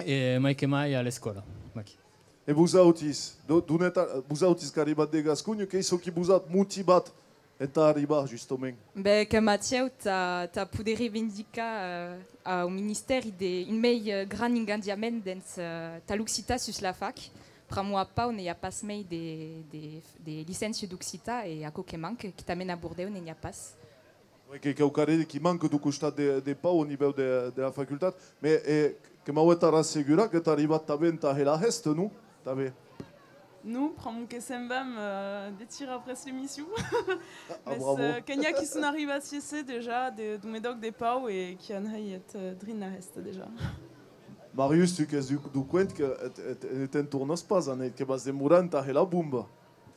e mai que mai a l'escòla. Aquí. E vosautis, do-, d'on ètz a-, vosautis qu'arribatz de Gasconha, qu'ei çò qui vos a motivat entà arribar, justament? Ben, qu'èm aciu tà, tà poder reivindicar, eh, au ministèri de, un mei, eh, gran engatjament dens, eh, tà l'occitan sus la fac. Pr'amor a Pau ne i a pas mei de, de, de licéncia d'occitan, e aquò que manca, quitament a Bordèu ne n'i a pas. Oui, que quauquarren qui manca deu costat de, de Pau au nivèu de, de la facultat, mès, eh, que m'auetz a rassegurar qu'ètz arribat tanben entà hèr la hèsta, non? Tanben. Non, pr'amor que se'n vam, eh, de tira après l'emission. Ah, mès, bravo. Eh, que n'i a qui son arribats ici dejà, de, deu Medòc de Pau, e qui an hèit, eh, drin la hèsta dejà. Marius, tu qu'ès deu, deu coent, que, e, e, e te'n tornas pas, anet, que vas demorar entà hèr la bomba.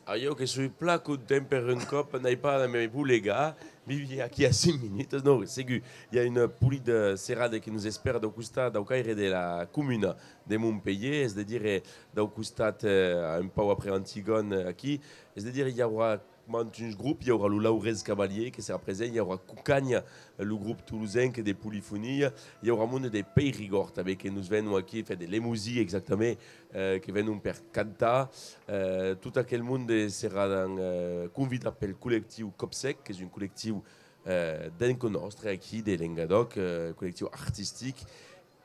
Ah, ieu que soi plan content per un còp, n'ai pas a me bolegar, vivi aquí a cinc minutas, non, segur, i a una polida serada que nos espèra dau costat dau caire de la comuna de Montpelhièr, es de dire, dau costat, eh, un pauc après Antigòna, eh, aquí, es de dire, i aurà mantuns grops, i aurà lo Laurens Cavalier que serà present, i aurà Cocanha, lo grop tolosenc de polifonia, i aurà monde de Peirigòrd tanben que nos venon aquí, enfin, de Lemosin exactament, eh, que venon per cantar. Eh, tot aquel monde serà, eh, convidat pel collectiu Còp Sec, qu'es un collectiu, eh, d'enca nòstre aquí, de Lengadòc, eh, collectiu artistic.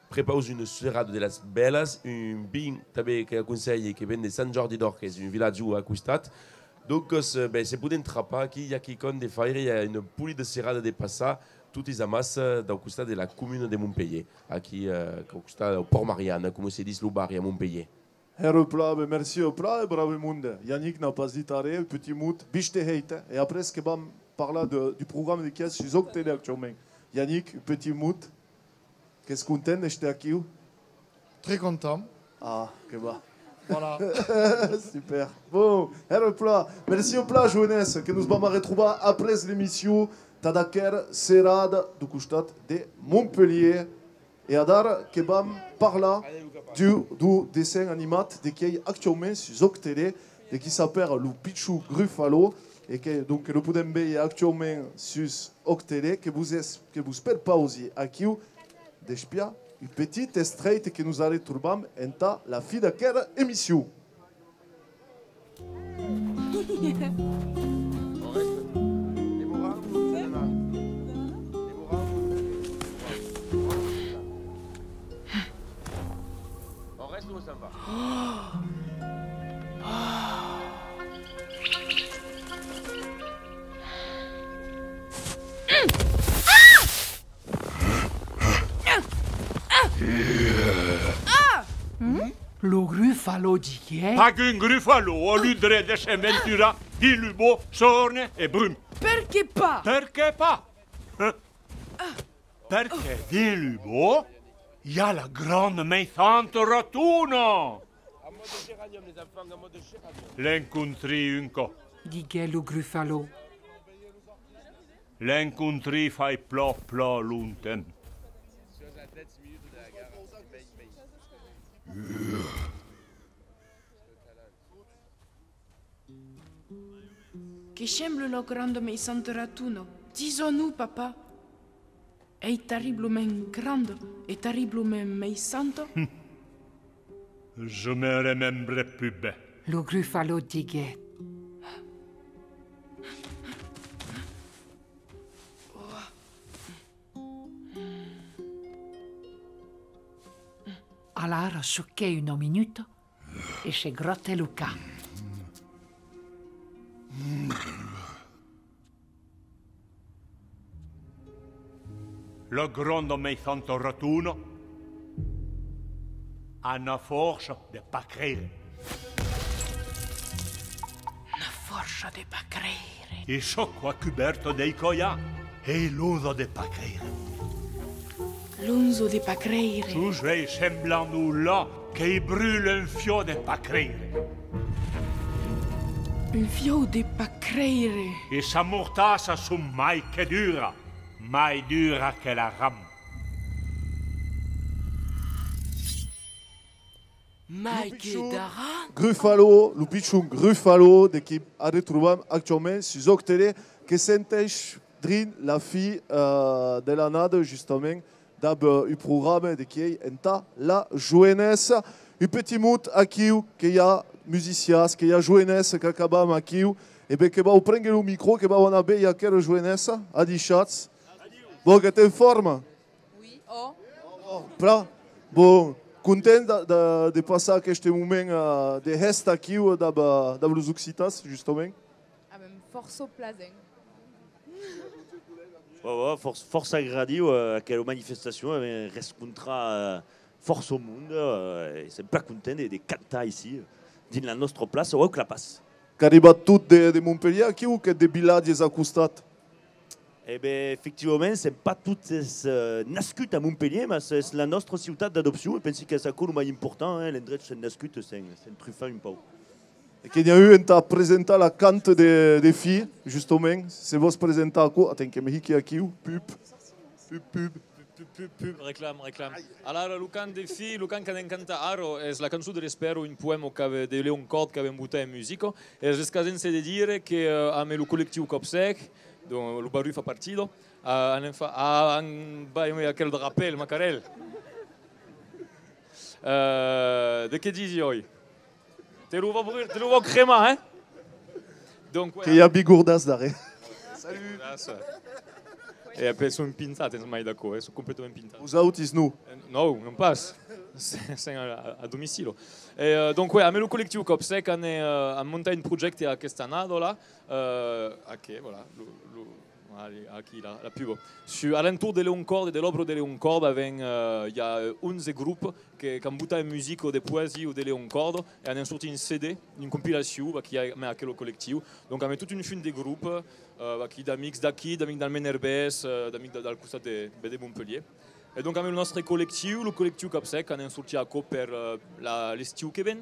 Prepausa una serada de las bèlas, un vin tanben que aconselhi, que ven de Sant Jòrdi d'Òrta, qu'es un vilatge a costat. Doncas, eh, ben, se podèm trapar aquí, i a quicòm de faire, i a una polida serada de passar, totis amassa, dau costat de la comuna de Montpelhièr, aquí, eh, au costat dau Pòrt Mariana, coma se ditz lo barri a Montpelhièr. Hèra plan, ben, merci au plan e brave monde. Yannick n'a pas dit arren, petit mot, viste hèit, eh? E après que vam parlar de, du programa de qui es sus Òc Tele actuaument. Yannick, petit mot, qu'ès content d'èster aquiu? Très content. Ah, que va. Voilà. Super. Bon, hèra plan. Mercé plan, joenessa, que nos vam arretrobar après l'emission tad aquera serada deu costat de Montpelhièr. E adara que vam parlar deu, deu dessenh animat de qui ei actuauments sus Òc Tele, de qui s'apèra Lo Pichon Grufalo, e que, donc, que lo podem veire actuauments sus Òc Tele, que vos es, que vos perpausi aquiu d'espiar un petit extrèit que nos arretrobam entà la fin d'aquera emission. Lo Grufalo diguèt: Pas qu'un Grufalo a lo dret de s'aventurar dins lo bòsc sorne e brum. Perqué pas? Perqué pas? Perque dins lo bòsc i a la granda meissanta ratona. L'encontri un còp. Diguèt lo Grufalo. L'encontri fai plan, plan longtemps. Que sembla la granda meissanta ratona? Disa-nos, papà. Ei terriblament granda e terriblament meissanta? Je me remembre plus ben. Lo Grufalo diguèt. Alara suquèt una minuta e se grotèt lo cap. La granda meissanta ratona a una fòrça de pas creire. Una fòrça de pas creire. E çò qu'a cubèrta dei colhas ei l'onza de pas creire. L'onza de pas creire. Sos uelhs semblan un lach que i brula un fiòc de pas creire. Un fiòc de pas creire. E sas mortassas son mai que duras, mai duras que la ram. Mai que d'ara. Grufalo, lo pichon Grufalo, de qui arretrobam actuauments sus Òc Tele, que senteish drin la fin, eh, de l'annada, justament, dab, eh, un programa de qui ei entà la joenessa. Un petit mot aquiu, que i a musicians, que i a joenessa qu'acabam aquiu, e ben que vau prénguer lo micro, que vau anar veir aquera joenessa, adishatz. Bon, qu'ètz en forma? Oui, ò. Ò, plan. Bon, content de, de, de passar aqueste moment, eh, de hèsta aquiu, eh, dab, eh, dab los occitans, justament? Avèm fòrça plaser. Ò, ò, fòr-, fòrça agradiu, eh, aquela manifestacion, avèm rescontrat, eh, fòrça monde, eh, e sèm plan content de, de cantar aicí, eh, dins la nòstra plaça, Òc La Patz. Qu'arribatz tots de, de Montpelhièr aquiu o qu'ètz de vilatges a costat? E ben, efectivament, sèm pas totes, eh, nascuts a Montpelhièr, mas es la nòstra ciutat d'adopcion, e pensi qu'es aquò lo mai important, eh, l'endrech ont sèm nascuts, sèm, sèm trufats un pauc. E que n'i a un entà presentar la canta de, de fin, justament, se vòs presentar aquò, atent que me hiqui aquiu, pub, pub, pub. Pub, pub, pub, reclam, reclam. Alara, lo cant de fin, lo cant qu'anem cantar ara, es la cançon de l'Espèra, un poèma qu'ave-, de Leon Còrda qu'avèm botat en musica. Es l'escasença de dire que, eh, amé lo collectiu Còp Sec, dont lo Barrut fa partida, eh, anem fa-, a, an-, vai, aquel drapèl, macarèl. Eh, de qué disi, oi? Te lo vau brû-, te lo vau cremar, hein? Donc, ouais. Que i a bigordas darrèr. Salut. Bigordas, ouais. E après, son pintats, en mai d'aquò, eh, son completament pintats. Vosautis, non? Eh, non, non pas. Sèm a, a, a domicile. E, eh, donc, ouais, amé lo collectiu Còp Sec, an, eh, an montat un projècte aquesta annada, là. Eh, aquí, voilà, lo, lo, Allez, aquí, la, la pub. Su, a l'entorn de Leon Còrda e de l'òbra de Leon Còrda, avèm, eh, i a, eh, onze grops que, qu'an botat en musica de poesia de Leon Còrda e an sortit un C D, una compilacion, vaquí, amé aquel collectiu. Donc, amé tot un fum de grops, eh, vaquí, d'amics d'aquí, d'amics del Menerbés, eh, d'amics de, del costat de, de Montpelhièr. E donc, amé lo nòstre collectiu, lo collectiu Còp Sec, an sortit aquò per, eh, la, l'estiu que ven.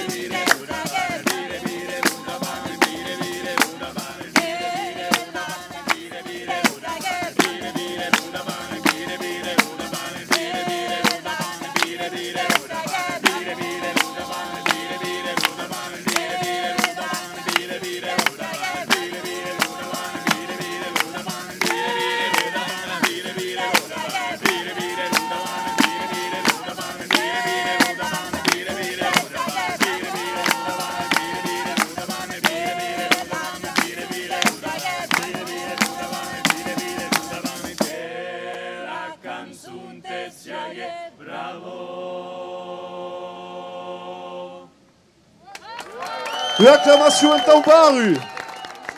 Una aclamacion entau barri!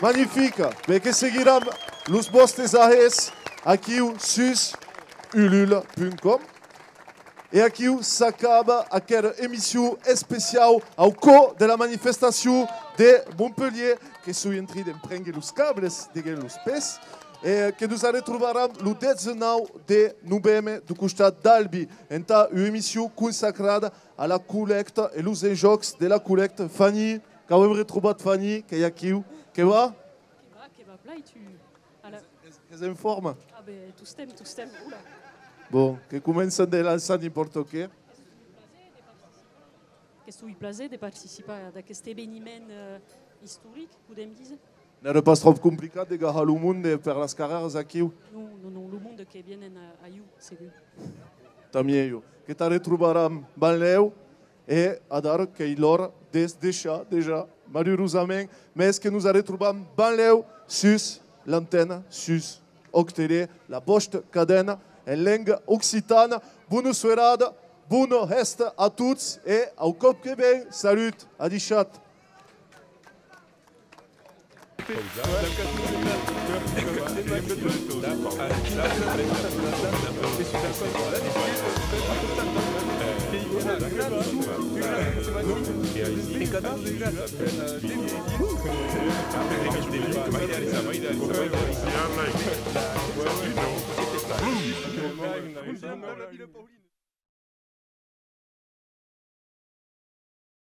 Magnifica, perque seguiram los vòstes ahèrs aquiu sus ulule punt com. E aquiu s'acaba aquela emission especiau au còr de la manifestacion de Montpelhièr, que soi en trin d'emprénguer los cables deguens los pès. E que nos arretrobaram lo dètz-e-nau de noveme deu costat d'Albi, entà ua emission consacrada a la collècta e los enjòcs de la collècta. Fanny, qu'avem retrobat Fanny, qu'ei aquiu. Que va? Que va, que va plan, e tu? Qu'ès, qu'ès en forma? Ah ben, tostemps, tostemps, ola. Bon, que començam de lançar n'impòrta qué. Qu'estoi plaser de participar ad aqueste eveniment, eh, istoric, podem díser. N'èra pas tròp complicat de gahar lo monde per las carrèras aquiu? Non, non, non, lo monde que vienen a, a ieu, segur. Tant mièlhor. Que t'arretrobaram banlèu e adara qu'ei l'ora de's deishar dejà, malurosament, mès que nos arretrobam banlèu sus l'antena, sus Òc T V, la vòsta cadena en lenga occitana. Bona soirada, bona hèsta a tots e au còp que ven. Salut, adishatz.